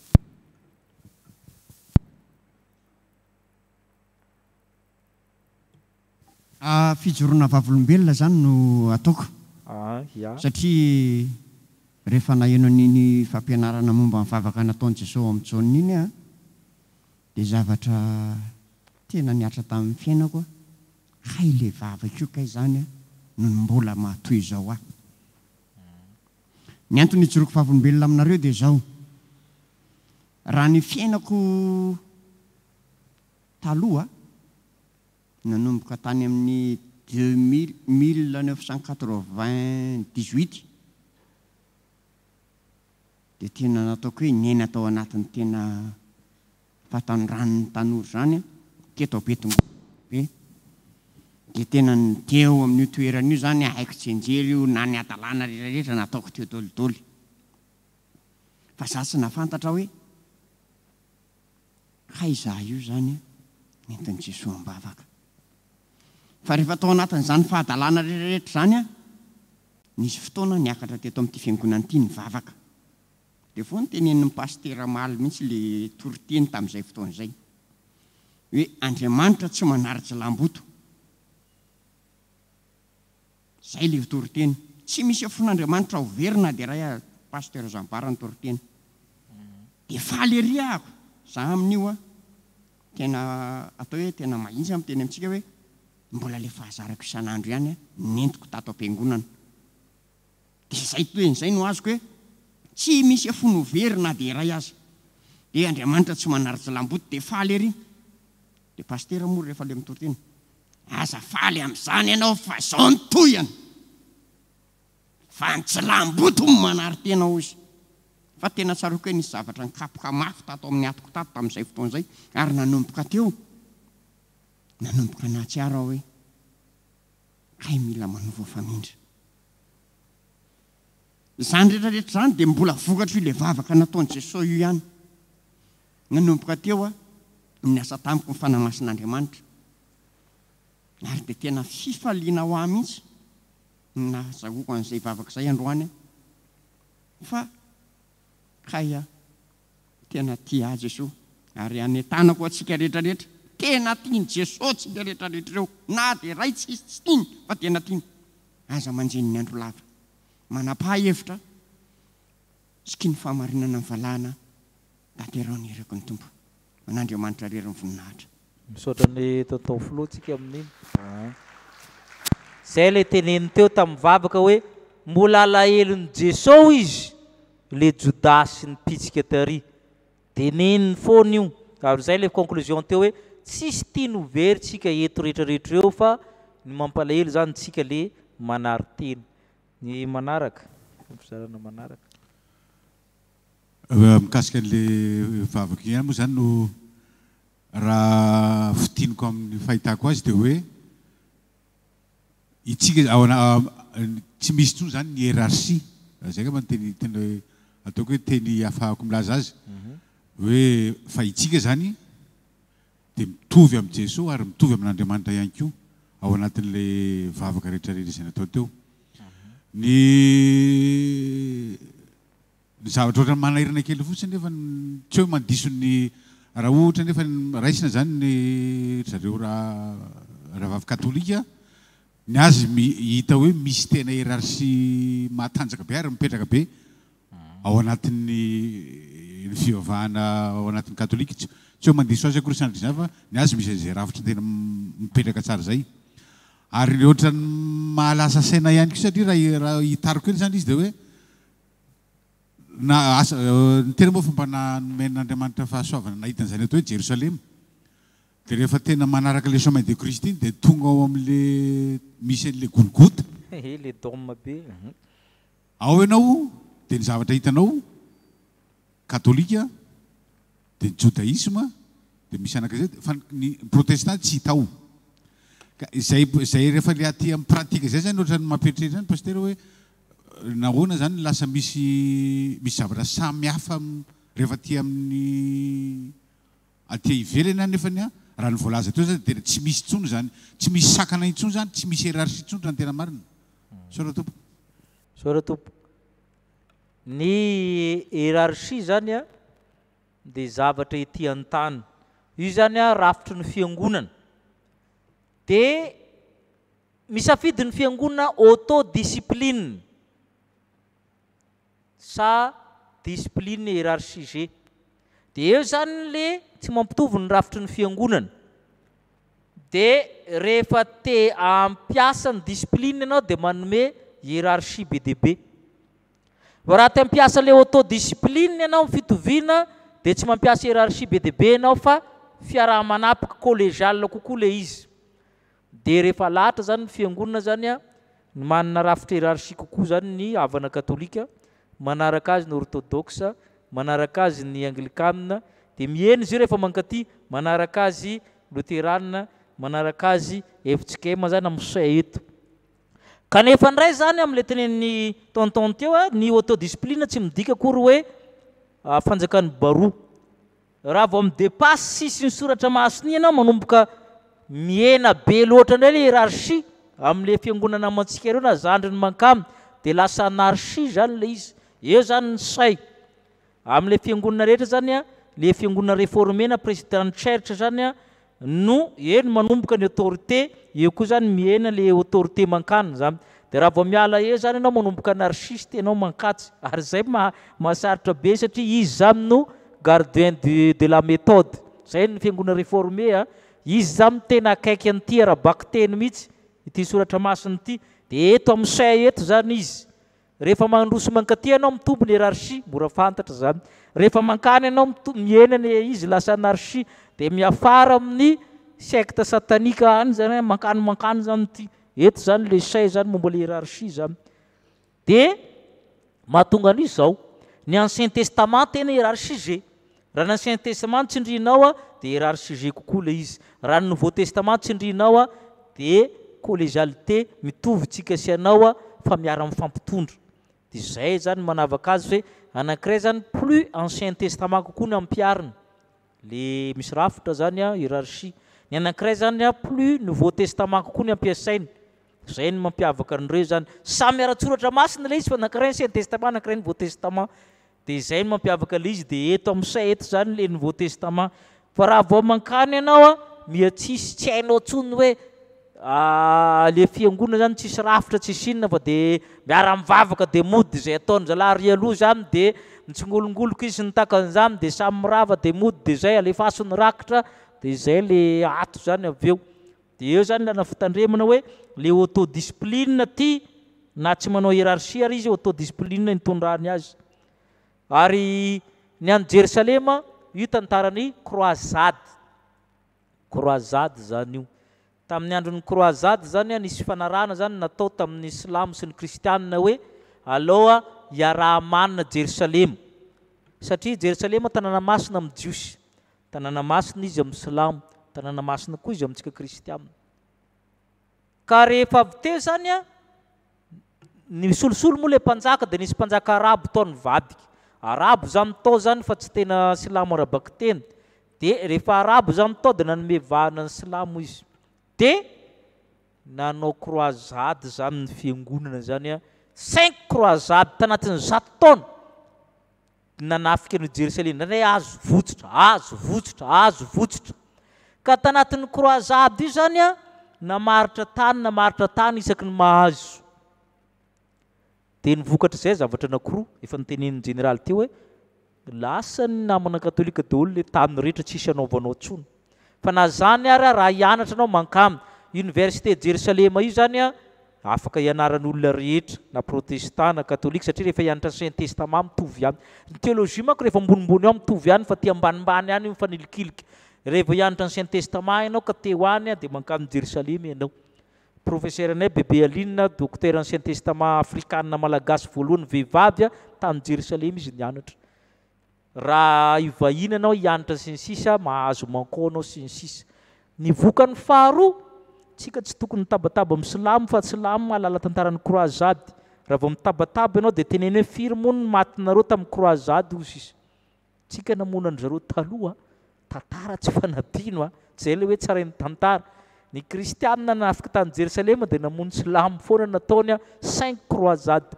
Fijoroana vavolombelona izany no ataoko satria rehefa naheno an'iny fampianarana momba ny vavaka nataon'i Jesoa ao amin'i Jaona iny aho dia zavatra tena nihatra tamin'ny fiainako, hay ilay vavaka io kay izany no mbola mahatoy izao ahy. Ny antony ijoroako vavolombelona aminareo dia izao, raha ny fiainako taloha, nanomboka tany amin'ny deux mille, 1998, dia tena nataoko hoe niaina tao anatin'ny tena fahatanoran'ny tanora izany aho, teto Betongoa be, dia tena ny teo amin'io toerana io izany haiko tsianjery io na ny hadalana rehetra rehetra nataoko teo dolidoly. Fa za tsy nahafantatra hoe Hay izaho io izany nentin'i Jesoa am-bavaka. Fa rehefa tao anatin'izany fahadalana rehetrarehetra izany aho, nisy fotoana niakatra teto amin'ity fiangonana ity nivavaka. Dia vao notenenin'ny pasitera Maly mihitsy ilay toriteny tamin'izay fotoana izay, hoe Andriamanitra tsy manary tsilamboto. Zay le toriteny. Tsy misy afon'Andriamanitra ho very na dia iray aza. Pasteur Jean Bar ny toriteny. Dia faly ery ahako. Za amin'io a, tena atao hoe tena mahitsy aho miteny amintsika hoe mbola le fahazarako isan'andro ihany a, nentiko tato am-piangonana. Dia izay tohiny izay no azoko hoe tsy misy afony ho very na dia iray aza. Dia Andriamanitra tsy manary tsilamboto dia faly ery. Dia pasitera moa rehefa le mitory teny, aza faly amin'izany ianao fa izao ny tohiny. Fa ny tsilamboto no manary tena hozy. Fa tena tsaroako hoe nisy zavatra nikapoka mafy tato amin'ny atiko tato tamin'izay fotoana izay ary nanomboka teo, nanomboka nahatsiaro aho hoe kay mila manova famindra. Izany rehetra rehetra izany dia mbola vokatr'io ilay vavaka nataon'i Jesoa io ihany. Nanomboka teo aho no niasa tamiko ny Fanahy Masin'Andriamanitra, ary dia tena fifaliana ho ahy mihitsy ny nahazahoako an'izay vavaka izay androany fa kay aho tena tia ahy Jesoa, ary anentanako antsika rehetra rehetra, tena tian'i Jesoa tsika rehetra rehetra ireo, na dia iray tsisy tsy tiany fa tena tiany, aza manjeny ny andro lava, manapaha hevitra, siky ny fahamarinana ny valahana, Tanterao ny irako ny Tompo. Ho an'Andriamanitra irery ny voninahitra. Misaotra an'i Tonton Filoha tsika amin'iny a. Zay le teneniny teo tamin'ny vavaka hoe mbola alahelon'i Jeso izy le Jodasy nipitsika tary. Teneniny foana io. Ary zay le conclusion teo hoe tsisy tiany ho very tsika eto rehetra rehetra eo fa ny mampalahelo zany tsika le manary tena. Ny manaraka, fampizarana manaraka. Mikasika an'ilay vavaka iny ihany moa izany no raha fintiniko amin'ny fahitako azy dia hoe itsika ao tsy misy intsony izany ny hiérarchie, izay angamba no teny tena ataoko hoe teny ahafahako milaza azy hoe fa itsika izany dia mitovy amin'i Jesoa ary mitovy amin'Andriamanitra ihany koa ao anatin'ilay vavaka rehetra rehetra izay natao teo. Ny. Ny zavatra ohatran'ny manahirana kely fotsiny nefa tsy hoe mandiso ny raha ohatra nefa raisina izany ny ry zareo rahavavy katolika, ny azy hita hoe misy tena hiérarchie matanjaka be ary mipetraka be ao anatin'ny ny fivavahana ao anatin'ny katolika. Tsy hoe mandiso azy akory sanatria izany fa ny azy misy an'izay rafitra tena mipetraka tsara izay. Ary ny ohatran'ny mahalasa saina ihany koa satria raha raha hitariko kely izany izy dia hoe na asa ny tena moa fa mba nomen'Andriamanitra fahasoavana nahita an'izany atao hoe Jerosalema. Dia rehefa tena manaraka ilay chemin de Christ iny dia tonga ao amin'le misy an'le Golgotha. He le dôme be. Ao ianao dia ny zavatra hitanao katolika dia ny jodaisme dia misy anankiray zay fa ny protestant tsy hita ao. Ka izay izay rehefa le aty amin'ny pratique izay zany ohatran'ny mampieritreritra ihany pasitera hoe nahoana zany lasa misy misy zavatra samy hafa rehefa aty amin'ny aty ivelany anefany an, raha ny voalaza teo zany dia tsy misy intsony izany, tsy misy sakana intsony izany, tsy misy hiérarchie intsony raha ny tena marina. Misaotra tompoko. Misaotra tompoko. Ny hiérarchie zany an dia zavatra ety an-tany. Io zany an rafitry ny fiangonana. Dia misafidy ny fiangonana auto-discipline sa discipline hiérarchisée. Dia eo zany le tsy mampitovy ny rafitry ny fiangonana. Dia rehefa te hampiasa ny discipline ianao dia manome hiérarchie be dia be. Fa raha te hampiasa le auto-discipline ianao amin'ny fitoviana dia tsy mampiasa hiérarchie be dia be ianao fa fiaraha-manapaka collégial kokoa le izy. Dia rehefa alahatra zany ny fiangonana zany an, ny manana rafitra hiérarchie kokoa zany ny havana katolika, manaraka azy ny orthodoxe, manaraka azy ny anglikana, dia mihena izy io rehefa mankaty, manaraka azy loterana, manaraka azy fjkm zany amin'ny say eto. Kanefa indray zany amin'ilay tenenin'i Tonton teo a, ny autodiscipline tsy midika akory hoe fanjakan'ny baroa. Raha vao mi-depasse sisin'ny soratra masina iny ianao manomboka mihena be loatra indray ilay hiérarchie amin'ilay fiangonana namantsika ireo na zandriny mankamy dia lasa anarchie izany ilay izy. Eo izany ny say. Amin'ilay fiangonana rehetra izany an, ilay fiangonana réformé na Presbyterian Church izany an, no eo no manomboka ny autorité, eo koa izany mihena ilay autorité mankany izany. Dia raha vao miala eo izany ianao manomboka anarchiste ianao mankatsy. Ary izay maha mahasarotra be satria izy izany no gardien du de la méthode. Izay ny fiangonana réformé an, izy izany no tena akaiky an'ity ara-bakiteny mihitsy, ity soratra masina ity. Dia eto amin'ny say eto izany izy. Rehefa mandroso mankaty ianao mitombo ny hiérarchie, mora fantatra izany. Rehefa mankany ianao mihena ny izy lasa anarchie, dia miafara amin'ny secte satanique any izany hoe mankany mankany izany ity. Eto izany le say izany momba le hiérarchie izany. Dia mahatonga an'io izao, ny ancien testament tena hiérarchisé. Raha ny ancien testament no tsindrianao dia hiérarchisé kokoa ilay izy. Raha ny nouveau testament tsindrianao dia collégialité, mitovy tsika sy ianao fa miara mifampitondra. Dia izay izany no manavaka azy hoe anankiray izany plus ancien testament kokoa no ampiharina, le misy rafitra izany hiérarchie. Ny anankiray izany plus nouveau testament kokoa no ampiasaina. Izay no mampiavaka an'ireo izany. Samy ara-tsoratra masina ilay izy fa anankiray ancien testament, anankiray nouveau testament. Dia izay no mampiavaka ilay izy, dia eto amin'ny say eto izany ilay Nouveau Testament. Fa raha vao mankany ianao an, miha tsisy, tsy hainao intsony hoe ilay fiangonana izany tsisy rafitra, tsisy inona fa dia miara-mivavaka dia mody izay ataon-dry zalahy ary aloha izany dia mitsingolongoloka izy sy ny takan'izany dia samy mirava dia mody dia izay, alefaso ny rakitra dia izay ilay ato izany avy eo. Dia eo izany ilana fitandremana hoe ilay autodiscipline ity na tsy manao hiérarchie ary izy, autodiscipline nitondrany azy. Ary ny any Jerosalema, io tantaran'ny croisade. Croisade izany io. Tamin'ny andron'ny croisade izany, nisy fifanarahana izany natao tamin'ny silamo sy ny kristianina hoe alao hiaraha-manina Jerosalema. Satria Jerosalema tanàna masina amin'ny Jiosy. Tanàna masina izy amin'ny silamo, tanàna masina koa izy amintsika kristiana. Ka rehefa avy teo izany an, nisolosolo moa ilay mpanjaka dia nisy mpanjaka arabo tao nivadika. Arabo izany tao izany fa tsy tena silamo ara-bakiteny. Dia rehefa arabo izany tao dia nanome vahana ny silamo izy. Dia nanao croisade izany ny fiangonana izany an, cinq croisades tanatin'ny 100 taona. Nanafika an'io Jerosalema indray azo votsotra, azo votsotra, azo votsotra. Ka tanatin'ny croisade io izany an, namaritra tany, namaritra tany isaky ny mahazo. Dia ny vokatr'izay zavatra anankiroa, efa notenenin'ny jeneraly teo hoe, lasa ny namana katolika daholo ilay tany rehetra tsisy anaovanao intsony. Fa na izany ara raha hianatra anao mankany université Jerosalema io izany an, afaka hianaran'olona rehetra na protestant na katolika satria rehefa hianatra ancien testament mitovy ihany. Ny théologie manko rehefa ambonimbony ao mitovy ihany fa aty ambanimbany any mifanilikilika. Rehefa hianatra ancien testament ianao ka te ho any dia mankany Jerosalema ianao. Professeur anay Bebe Aline, docteur ancien testament afrikana malagasy voalohany vehivavy tany Jerosalema izy nianatra. Raha hivahiny ianao hianatra sy ny sisa, mahazo manko anao sy ny sisa. Ny vokany faharoa, tsika tsy tokony mitabataba amin'ny silamo fa silamo mahalala tantaran'ny croisade. Raha vao mitabataba ianao dia teneno hoe firy moa ny matinareo tamin'ny croisade hozy izy. Tsika namono an-dry zareo taloha, tantara tsy fanadino a, tsy izay ilay hoe tsarain'ny tantara. Ny kristianina nanafika tany Jerosalema dia namono silamo foana nataony cinq croisades.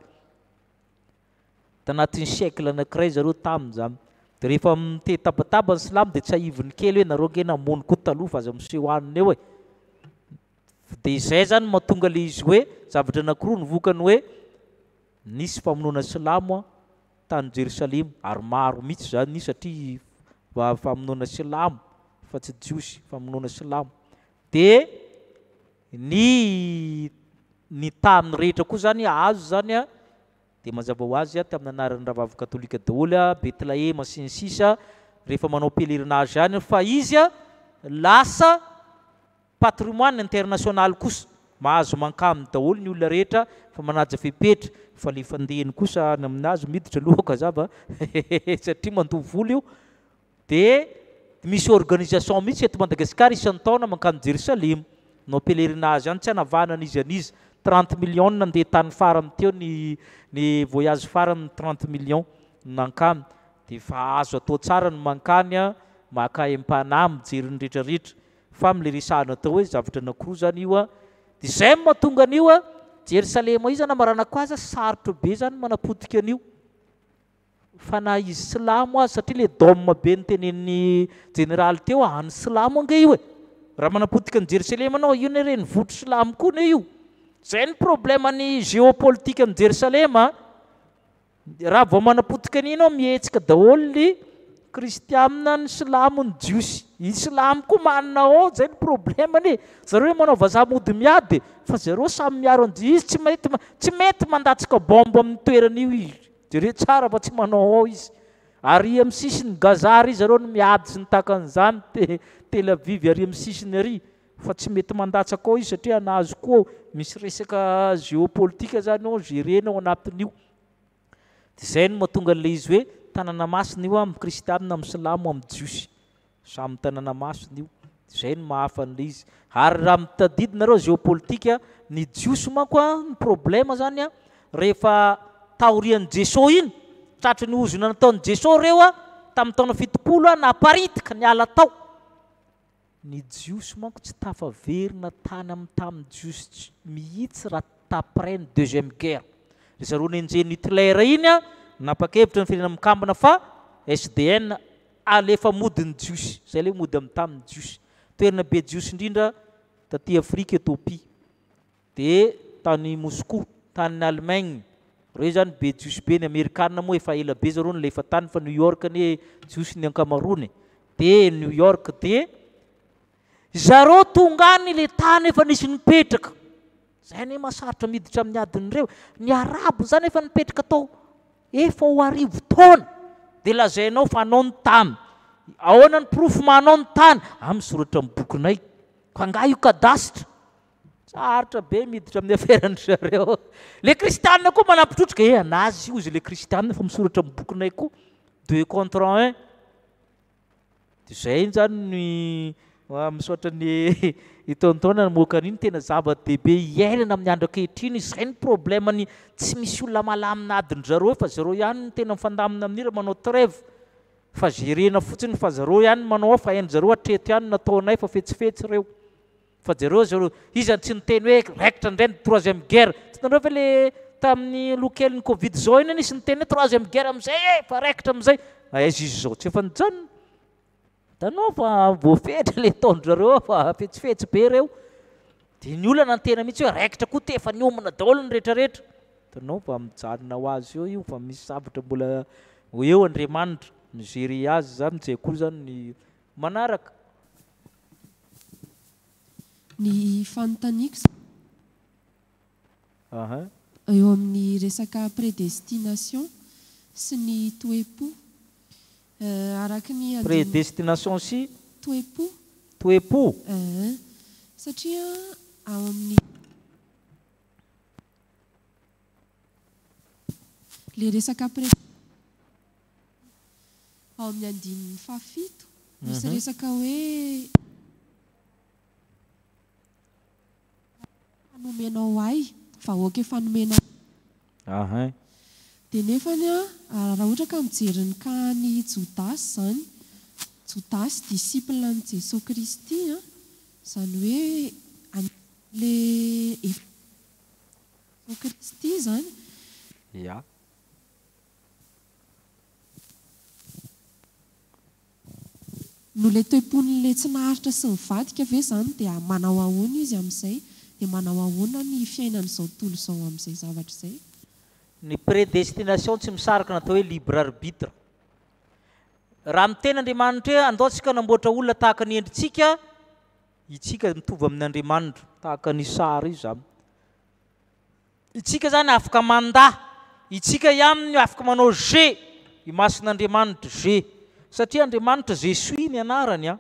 Tanatin'ny siècle anankiray zareo tamin'izany. Dia rehefa mite tabataba ny silamo dia tsiahiviny kely hoe nareo ange namono koa taloha fa aza miseho anona eo e. Dia izay izany no mahatonga ilay izy hoe zavatra anankiroa ny vokany hoe nisy famonoana silamo tany Jerosalema ary maro mihitsy izany nisy satria famonoana silamo fa tsy jiosy, famonoana silamo. Dia ny ny tany rehetra koa izany azo izany an, dia mazava ho azy tamin'ny anaran'ny rahavavy katolika daholo, Betlahema sy ny sisa, rehefa manao pèlerinage any, fa izy lasa patrimoine international kosa, mahazo mankany daholo ny olona rehetra fa manaja fepetra, fa le fandehany kosa any aminazy miditra aloha aoka hazava satria mandoa vola io, Dia misy organisation mihitsy eto Madagasikara isan-taona mankany Jerosalema. Manao pèlerinage any, tsy anavahana an'iza n'iza. 30 millions no nandeha tany farany teo ny ny voyage farany 30 millions no nankany. Dia efa azo atao tsara ny mankany an, maka aim-panahy, mijery ny rehetra rehetra. Fa amin'ilay resahana atao hoe zavatra anankiroa izany io an. Dia izay no mahatonga an'io an, Jerosalema io izany amaranako azy an, sarotra be izany ny manapotika an'io. Fa na izy silamo aza, satria le dôme be notenenin'ny jeneraly teo an'ny silamo ange io e! Raha manapotika an'i Jerosalema anao, io anie renivohitr'i silamo koa anie io! Zay ny problème-n'ny géopolitique an'i Jerosalema a! Raha vao manapotika an'iny ianao, mihetsika daholo ny kristianina, ny silamo, ny jiosy. Ny silamo koa manana ao, zay ny problème-ny e! Zareo hoe manao vazaha mody miady e! Fa zareo samy miaro an-dry izy, tsy mety tsy mety mandatsaka bombe amin'ny toerana io izy. Jereo tsara fa tsy manao ao izy. Ary amin'ny sisiny Gaza ary zareo no miady sy ny tahaka an'izany, Tel Aviv ary amin'ny sisiny ary fa tsy mety mandatsaka ao izy satria anazy koa ao. Misy resaka géopolitique zany ao gerena ao anatin'io. Dia izay no mahatonga an'ilay izy hoe tanana masina io amin'ny kristianina, amin'ny silamo, amin'ny jiosy. Samy tanana masina io. Izay no maha hafa an'ilay izy. Ary raha mitadidy nareo géopolitique, ny jiosy manko an, ny problème zany an, rehefa taorian'i Jeso iny, tratry ny ozona nataon'i Jeso ireo an, tamin'ny taona 70 an, naparitaka niala tao. Ny jiosy manko tsy tafaverina tany amin'ny tanin'ny jiosy mihitsy raha t'après ny deuxième guerre. Ry zareo nenjehin'i Hitler iny an, napakevitra ny firenena mikambana fa SDN Alefa mody ny jiosy. Zay le mody amin'ny tany ny jiosy. Toerana be jiosy indrindra taty Afrika Ethiopie. De tany Moscou, tany Allemagne. Reo zany be jiosy be. Ny amerikana moa efa ela be zareo nilefa tany fa New York anie jiosy ny ankamaroany e. De New York de zareo tonga any le tany efa nisy nipetraka. Zay anie mahasarotra miditra amin'ny adin'ireo. Ny arabo zany efa nipetraka tao Efa ho arivo taona dia lazainao fa anao ny tany. Ahoana ny porofo maha anao ny tany? Ah misoratra amin'ny bokinay. Fa angaha io cadastre? Sarotra be miditra amin'ny affaire-ndry zareo. Le kristianina koa manampy trotraka, eh anazy io hozy le kristianina fa misoratra amin'ny bokinay koa. Deux contre un. Dia izay zany ny misaotra ny i Tonton namoaka an'iny, tena zava-dehibe iainana amin'ny andro ankehitriny, izay ny problème ny tsy misy olona malamina adin-dry zareo fa zareo ihany no tena mifandamina amin'iny raha manao trêve fa gerena fotsiny fa zareo ihany no manao ao fa hain-dry zareo hatreto ihany no nataonay fa fetsifetsy ireo. Fa jereo zareo, iza no tsy niteny hoe raikitra indray ny troisième guerre? Tsy hitanareo ve le tamin'ny aloha kelin'ny covid izao iny nisy niteny hoe troisième guerre amin'izay e, fa raikitra amin'izay. Aiza izy izao? Tsy efa nijanona. Hitanao fa voafetra ilay ataon-dry zareo fa fetsifetsy be ireo. Dia ny olana ny tena mihitsy hoe raikitra koa te efa niomana daholo ny rehetrarehetra. Hitanao fa mijanona ho azy eo io fa misy zavatra mbola ho eo Andriamanitra mi-gérer azy izany, izay koa izany ny manaraka. Ny fanontaniako izany eo amin'ny resaka prédestination sy ny toe-po. Araka ny andininy. Prédestination sy. Toe-po. Toe-po. Satria ao amin'ny. Ilay resaka pré. Ao amin'ny andininy fahafito, misy resaka hoe. Efa nomenao ahy, vahoaka efa nomenao ahy. Dia nefany raha ohatra ka mijery ny cas an'i Jodasy izany, Jodasy disciple an'i Jesoa Kristy an, izany hoe anisan'ilay efa Jesoa Kristy izany. Ya. Noho ilay toe-pon'ilay tsy naharitra sy nivadika ve izany dia manao ahoana izy amin'izay? Dia manao ahoana ny fiainan'izao tontolo izao amin'izay zavatra izay? Ny prédestination tsy misaraka ny atao hoe libre arbitre. Raha miteny Andriamanitra hoe andao tsika hanamboatra olona tahaka ny endritsika, itsika mitovy amin' Andriamanitra, tahaka ny sary io izany. Itsika zany afaka mandà, itsika ihany no afaka manao je imason'Andriamanitra, je. Satria Andriamanitra je suis ny anarany an.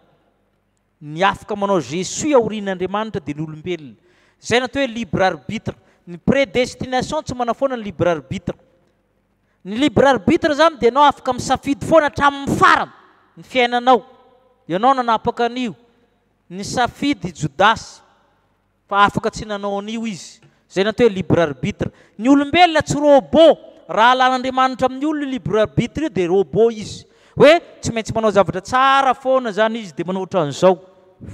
Ny afaka manao je suis aorian'Andriamanitra dia ny olombelona. Izay no atao hoe libre arbitre. Ny prédestination tsy manafoana ny libre arbitre. Ny libre arbitre zany dia ianao afaka misafidy foana hatramin'ny farany ny fiainanao. Ianao nanapaka an'io. Nisafidy i Jodasy. Fa afaka tsy nanao an'io izy. Izay no atao hoe libre arbitre. Ny olombelona tsy robot. Raha alan'Andriamanitra amin'ny olona io libre arbitre io dia robot izy. Hoe tsy maintsy manao zavatra tsara foana izany izy dia manao ohatran'izao.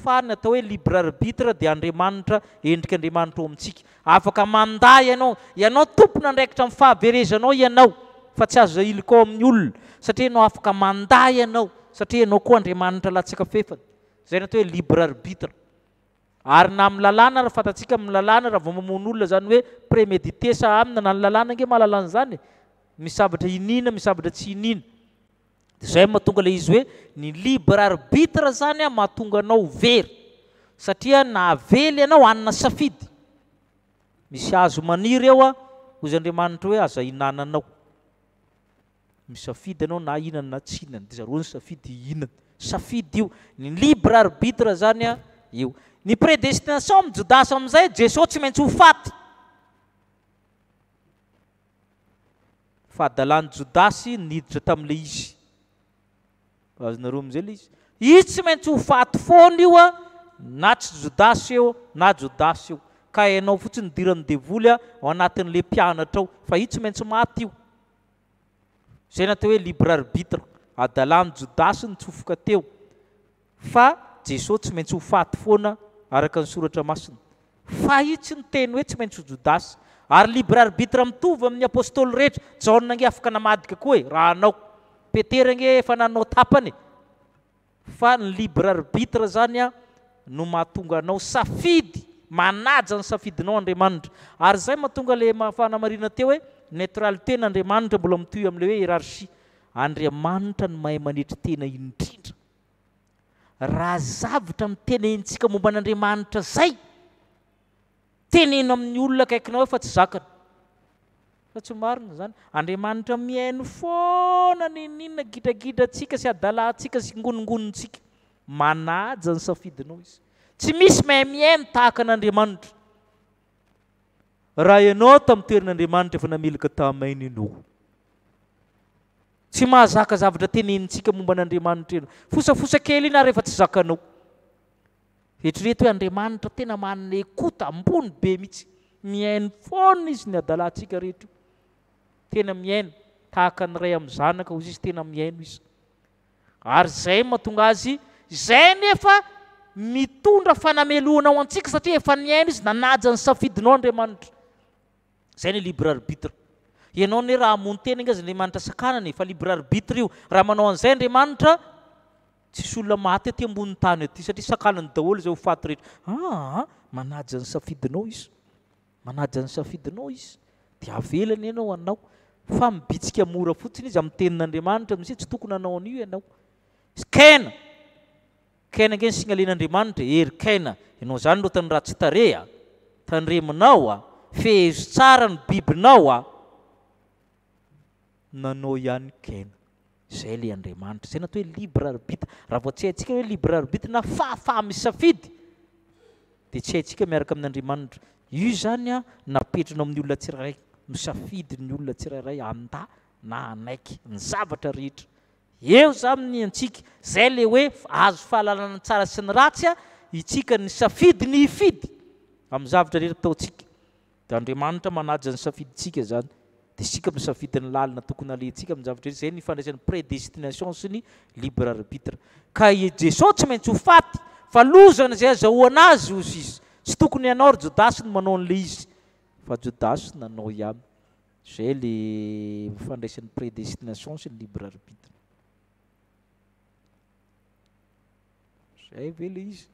Fa ny atao hoe libre arbitre dia Andriamanitra, endrik'Andriamanitra ao amintsika. Afaka mandà ianao. Ianao tompon'andraikitra amin'ny fahaverezanao ianao. Fa tsy azo ahilikao amin'ny olona. Satria ianao afaka mandà ianao. Satria ianao koa Andriamanitra latsaka fefany. Izay no atao hoe libre arbitre. Ary na amin'ny lalàna ary fantatsika amin'ny lalàna raha vao mamono olona zany hoe prémédité sa amina na ny lalàna ange mahalala an'izany e! Misy zavatra iniana misy zavatra tsy iniana. Dia zay mahatonga ilay izy hoe ny libre arbitre zany an mahatonga anao ho very satria nahavely ianao hanana safidy. Misy hazo maniry eo an, hozy Andriamanitra hoe aza hinananao. Misafidy ianao na hihinana na tsy hihinana, dia zareo nisafidy hihinana. Safidy io. Ny libre arbitre zany an, io. Ny prédestination amin'i Jodasy amin'izay, Jesoa tsy maintsy ho faty. Fahadalan'i Jodasy niditra tamin'ilay izy. Azonareo amin'izay ilay izy. Izy tsy maintsy ho faty foana io an, na tsy Jodasy eo na Jodasy eo. Ka ianao fotsiny nidiran'ny devoly ao anatin'ilay mpianatra ao, fa io tsy maintsy maty io. Izay no atao hoe libre arbitre. Adalan'i Jodasy nitsofoka teo fa Jesoa tsy maintsy ho faty foana araka ny soratra masina. Fa io tsy niteny hoe tsy maintsy ho Jodasy. Ary libre arbitre mitovy amin'ny apostoly rehetra. Jaona ange afaka namadika koa e, raha hanao. Petera ange efa nanao tapany e. Fa ny libre arbitre zany an no mahatonga anao safidy, manaja ny safidinao Andriamanitra. Ary zay mahatonga le fanamarihana teo hoe neutralité n'Andriamanitra mbola mitohy amle hoe hierarchie. Andriamanitra no mahay manetry tena indrindra. Raha zavtra mitenenintsika momba an'Andriamanitra zay, Teneno amin'ny olona akaikinao eo fa tsy zakany. Fa tsy marina izany. Andriamanitra mihaino foana n'inon'inona gidragidrantsika sy hadalantsika sy ngonongonontsika. Manaja ny safidinao Izy. Tsy misy mahay mihaino tahaka an'Andriamanitra. Raha ianao tamin'ny toeran'Andriamanitra efa namelaka tamaina ianao. Tsy mahazaka zavatra tenenintsika momba an'Andriamanitra ianao. Fosafosa kely iny ary efa tsy zakanao. Eritrereto hoe Andriamanitra tena manana écoute ambony be mihitsy. Mihaino foana izy ny hadalantsika rehetra io. Tena mihaino. Tahaka ny ray amin'ny zanaka hozy izy, tena mihaino izy. Ary izay mahatonga azy, izay nefa mitondra fanamelohana ho antsika satria efa nihaino izy, nanaja ny safidinao Andriamanitra. Izay ny libre arbitre. Ianao anie raha hamono tena ange aza Andriamanitra sakanana e, fa libre arbitre io. Raha manao an'izay Andriamanitra, tsisy olona maty aty ambonin'ny tany aty satria sakanany daholo izay ho faty rehetra. Aa, manaja ny safidinao izy. Manaja ny safidinao izy. Dia avelany ianao hanao. Fa mibitsika mora fotsiny izy amin'ny tenin'Andriamanitra mihitsy hoe tsy tokony hanao an'io ianao. Kaina! Kaina ange ny signalen'Andriamanitra e, ry Kaina, ianao izany ro tany ratsy tarehy a! Tandremonao a! Fehezo tsara ny bibinao a! Nanao ihany Kaina. Izay ilay Andriamanitra. Izay no atao hoe libre arbitre. Raha vao tsy haintsika hoe libre arbitre na fahafaha-misafidy dia tsy haintsika miaraka amin'Andriamanitra. Io izany a, napetrany amin'ny olona tsirairay. Misafidy ny olona tsirairay handà na hanaiky ny zavatra rehetra. Eo zany ny antsika, zay le hoe azo fahalalana ny tsara sy ny ratsy a, itsika nisafidy ny hifidy amin'ny zavatra rehetra ataontsika, de Andriamanitra manaja ny safidintsika zany, de isika misafidy ny lalana tokony alehantsika amin'ny zavatra rehetra, zay ny ifandraisan'ny predestination sy ny libre arbitre. Ka i Jesoa tsy maintsy ho faty, fa lozany izay azahoana azy hozy izy, tsy tokony ianao ry Jodasy no manao an'le izy, fa Jodasy nanao ihany. Zay le mifandraisan'ny prédestination sy ny libre arbitre. Zay ve le izy?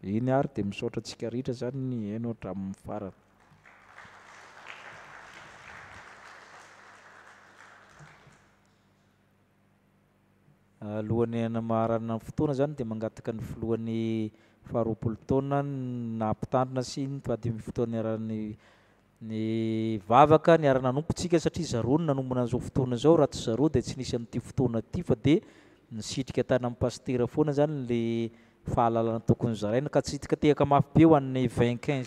Eny ary dia misaotra antsika rehetra zany nihaino hatramin'ny farany. Alohan'ny hanamaranana ny fotoana izany dia mangataka ny filohan'ny faharoapolo taona naha mpitandrina sy ny fahadimy taona niarahan'ny nivavaka niara-nanompo tsika satria zareo no nanomana an'izao fotoana izao, raha tsy zareo dia tsy nisy an'ity fotoana ity fa dia nisitrika tany amin'ny pasitera foana izany le fahalalana tokony zaraina ka tsy tehaka mafy be ho an'ny 20 15.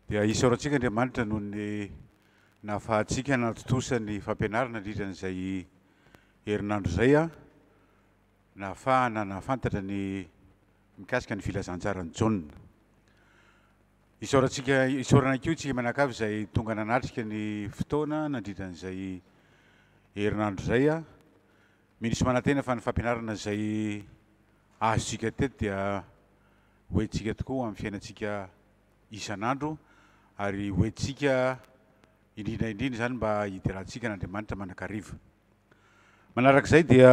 Dia isaorantsika Andriamanitra noho ny nahafahantsika nanatontosa ny fampianarana nandritra an'izay herinandro izay nahafahana nahafantatra ny mikasika ny filazantsaran'i Jaona. Isaorantsika, isaorana koa isika mianakavy izay tonga nanatrika ny fotoana nandritra an'izay herinandro izay. Mino sy manantena fa ny fampianarana izay azontsika teto dia ho entintsika tokoa amin'ny fiainantsika isan'andro ary ho entintsika indrindra indrindra izany mba hiderantsika an'Andriamanitra mandrakariva. Manarak'izay dia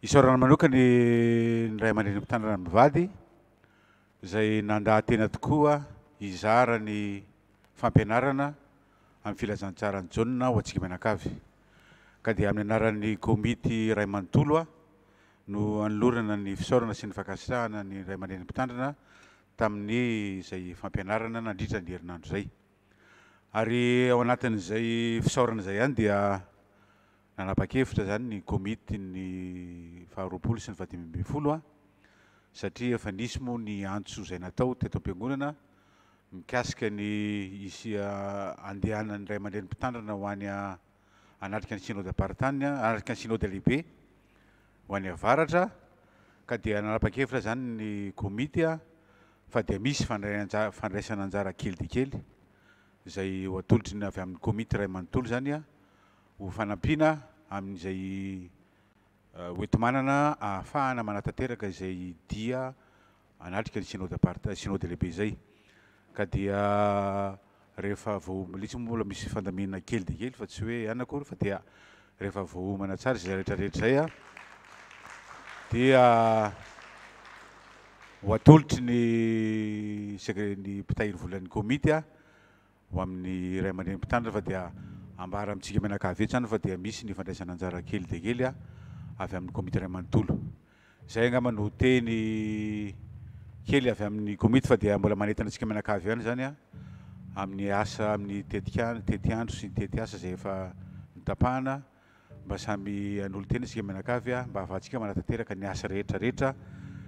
isaorana manokana ny ray aman-dreny mpitandrina mivady izay nandaha-tena tokoa hizara ny fampianarana amin'ny filazantsaran'i Jaona ho antsika mianakavy. Ka dia amin'ny anaran'ny komity iray manontolo no anolorana ny fisaorana sy ny fankasitrahana ny ray aman-dreny mpitandrina tamin'ny izay fampianarana nandritra ny herinandro izay. Ary ao anatin'izay fisaorana izay ihany dia nanapa-kevitra izany ny komity ny faharoapolo sy ny fahadimy ambin'ny folo satria efa nisy moa ny antso izay natao teto am-piangonana mikasika ny hisy andehanan'ny ray aman-dreny mpitandrina ho any hanatrika ny synodam-paritany, hanatrika ny synoda lehibe ho any avaratra ka dia nanapa-kevitra izany ny komity fa dia misy fandraisana anjara kely dia kely izay ho atolotry ny avy amin'ny komity iray manontolo izany ho fanampiana amin'izay hoenti-manana ahafahana manatanteraka izay dia hanatrika ny synodam-paritany, synoda lehibe izay. Ka dia rehefa voaomana, ilay izy moa mbola misy fandaminana kely dia kely fa tsy hoe ihany akory fa dia rehefa voaomana tsara izay rehetra rehetra izay an, dia ho atolotry ny sekre- ny mpitahiry volan'ny komity an, ho amin'ny ray aman-dreny mpitandrina fa dia ambara amintsika mianakavy eto izany fa dia misy ny fandraisana anjara kely dia kely avy amin'ny komity iray manontolo. Izay angamba no teny kely avy amin'ny komity fa dia mbola manentana antsika mianakavy ihany izany amin'ny asa amin'ny tetika tetiandro sy ny tetiasa izay efa notapahana Mba samy hanolo-tena isika mianakavy mba hahafahantsika manatanteraka ny asa rehetra rehetra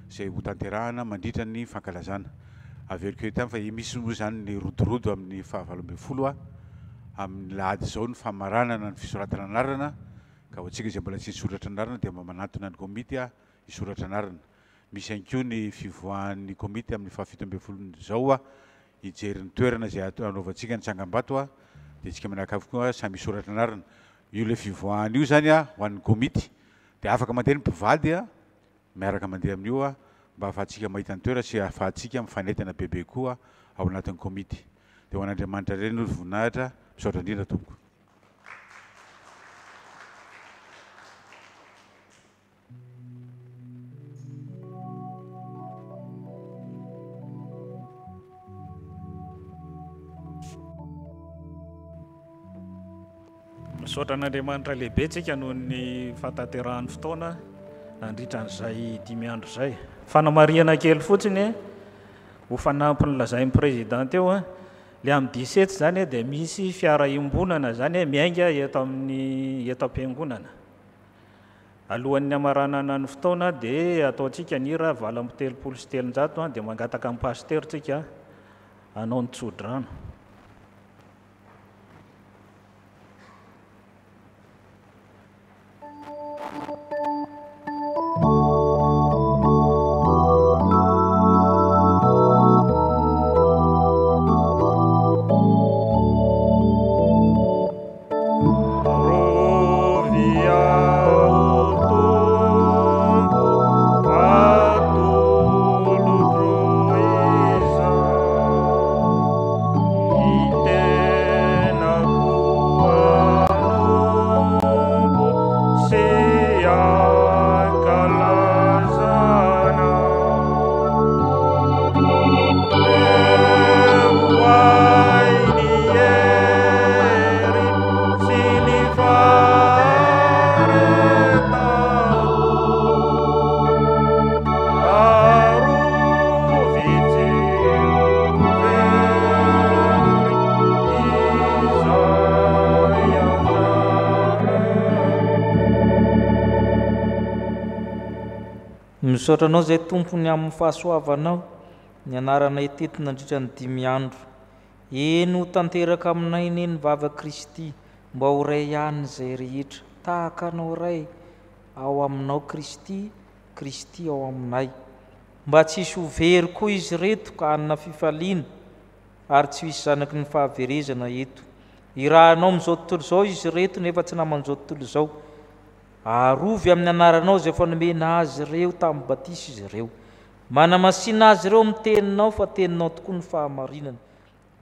izay hotanterahana mandritra ny fankalazana. Averiko eto ihany fa misy moa izany ny rodorodo amin'ny faha 18 amin'ny lahady izao ny famaranana ny fisoratana anarana ka ho antsika izay mbola tsy nisoratra anarana dia mba manantona ny komity hisoratra anarana. Misy ihany koa ny fivoahan'ny komity amin'ny faha 17 izao. hijery ny toerana izay hanaovantsika ny tsangambato dia isika mianakavy koa samy hisoratra anarana. Io ilay fivoahana io izany ho an'ny komity dia afaka mandeha ny mpivady miaraka mandeha amin'io mba hahafahantsika mahita ny toerana sy hahafahantsika mifanentana bebe koa ao anatin'ny komity. Dia ho an'Andriamanitra irery aloha ny voninahitra. Misaotra indrindra tompoko. Misaotra an'Andriamanitra lehibe tsika noho ny fahatanterahan'ny fotoana nandritra an'izay dimy andro izay. Fanamarihana kely fotsiny ho fanampin'ny lazain'ny président teo, le amin'ny 17 izany dia misy fiara iombonana izany miainga eto amin'ny eto am-piangonana. Alohan'ny hamaranana ny fotoana dia ataontsika ny hira 338 dia mangataka amin'ny pasitera tsika hanao ny tsodrano. Misaotra Anao izay Tompo ny amin'ny fahasoavanao nianaranay teto nandritra ny dimy andro. Eny ho tanteraka aminay anie ny vavak'i Kristy mba ho Ray ihany izay rehetra tahaka Anao Ray ao aminao Kristy, Kristy ao aminay. Mba tsy hisy ho very koa izy ireto ka hanana fifaliana ary tsy ho hisy zanaky ny fahaverezana eto. Irahanao amin'izao tontolo izao izy ireto nefa tsy naman'izao tontolo izao. Arovy amin'ny anaranao izay efa nomena azy ireo tamin'ny batisa izy ireo. Manamasina azy ireo amin'ny teninao fa teninao tokoa ny fahamarinana.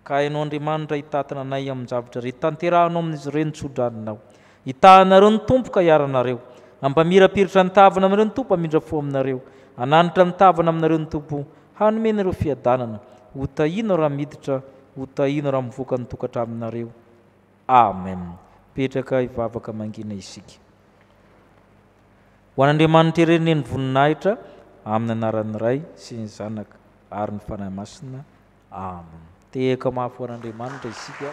Ka Ianao Andriamanitra hitatana anay amin-javatra rehetra. Tanterahanao amin'izy ireo ny tsodranonao. Hitahanareo ny Tompo ka hiaranareo. Hampamirapiratra ny tavana aminareo ny Tompo hamindra fo aminareo. Hananitra ny tavana aminareo ny Tompo hanome anareo fiadanana. Ho tahianao raha miditra, ho tahianao raha mivoaka ny tokantranonareo. Amen. Mipetraka hivavaka mangina isika. Ho an'Andriamanitra irery anie ny voninahitra amin'ny anaran'ny Ray sy ny Zanaka ary ny Fanahy Masina. Amen. Tehaka mafy ho an'Andriamanitra isika.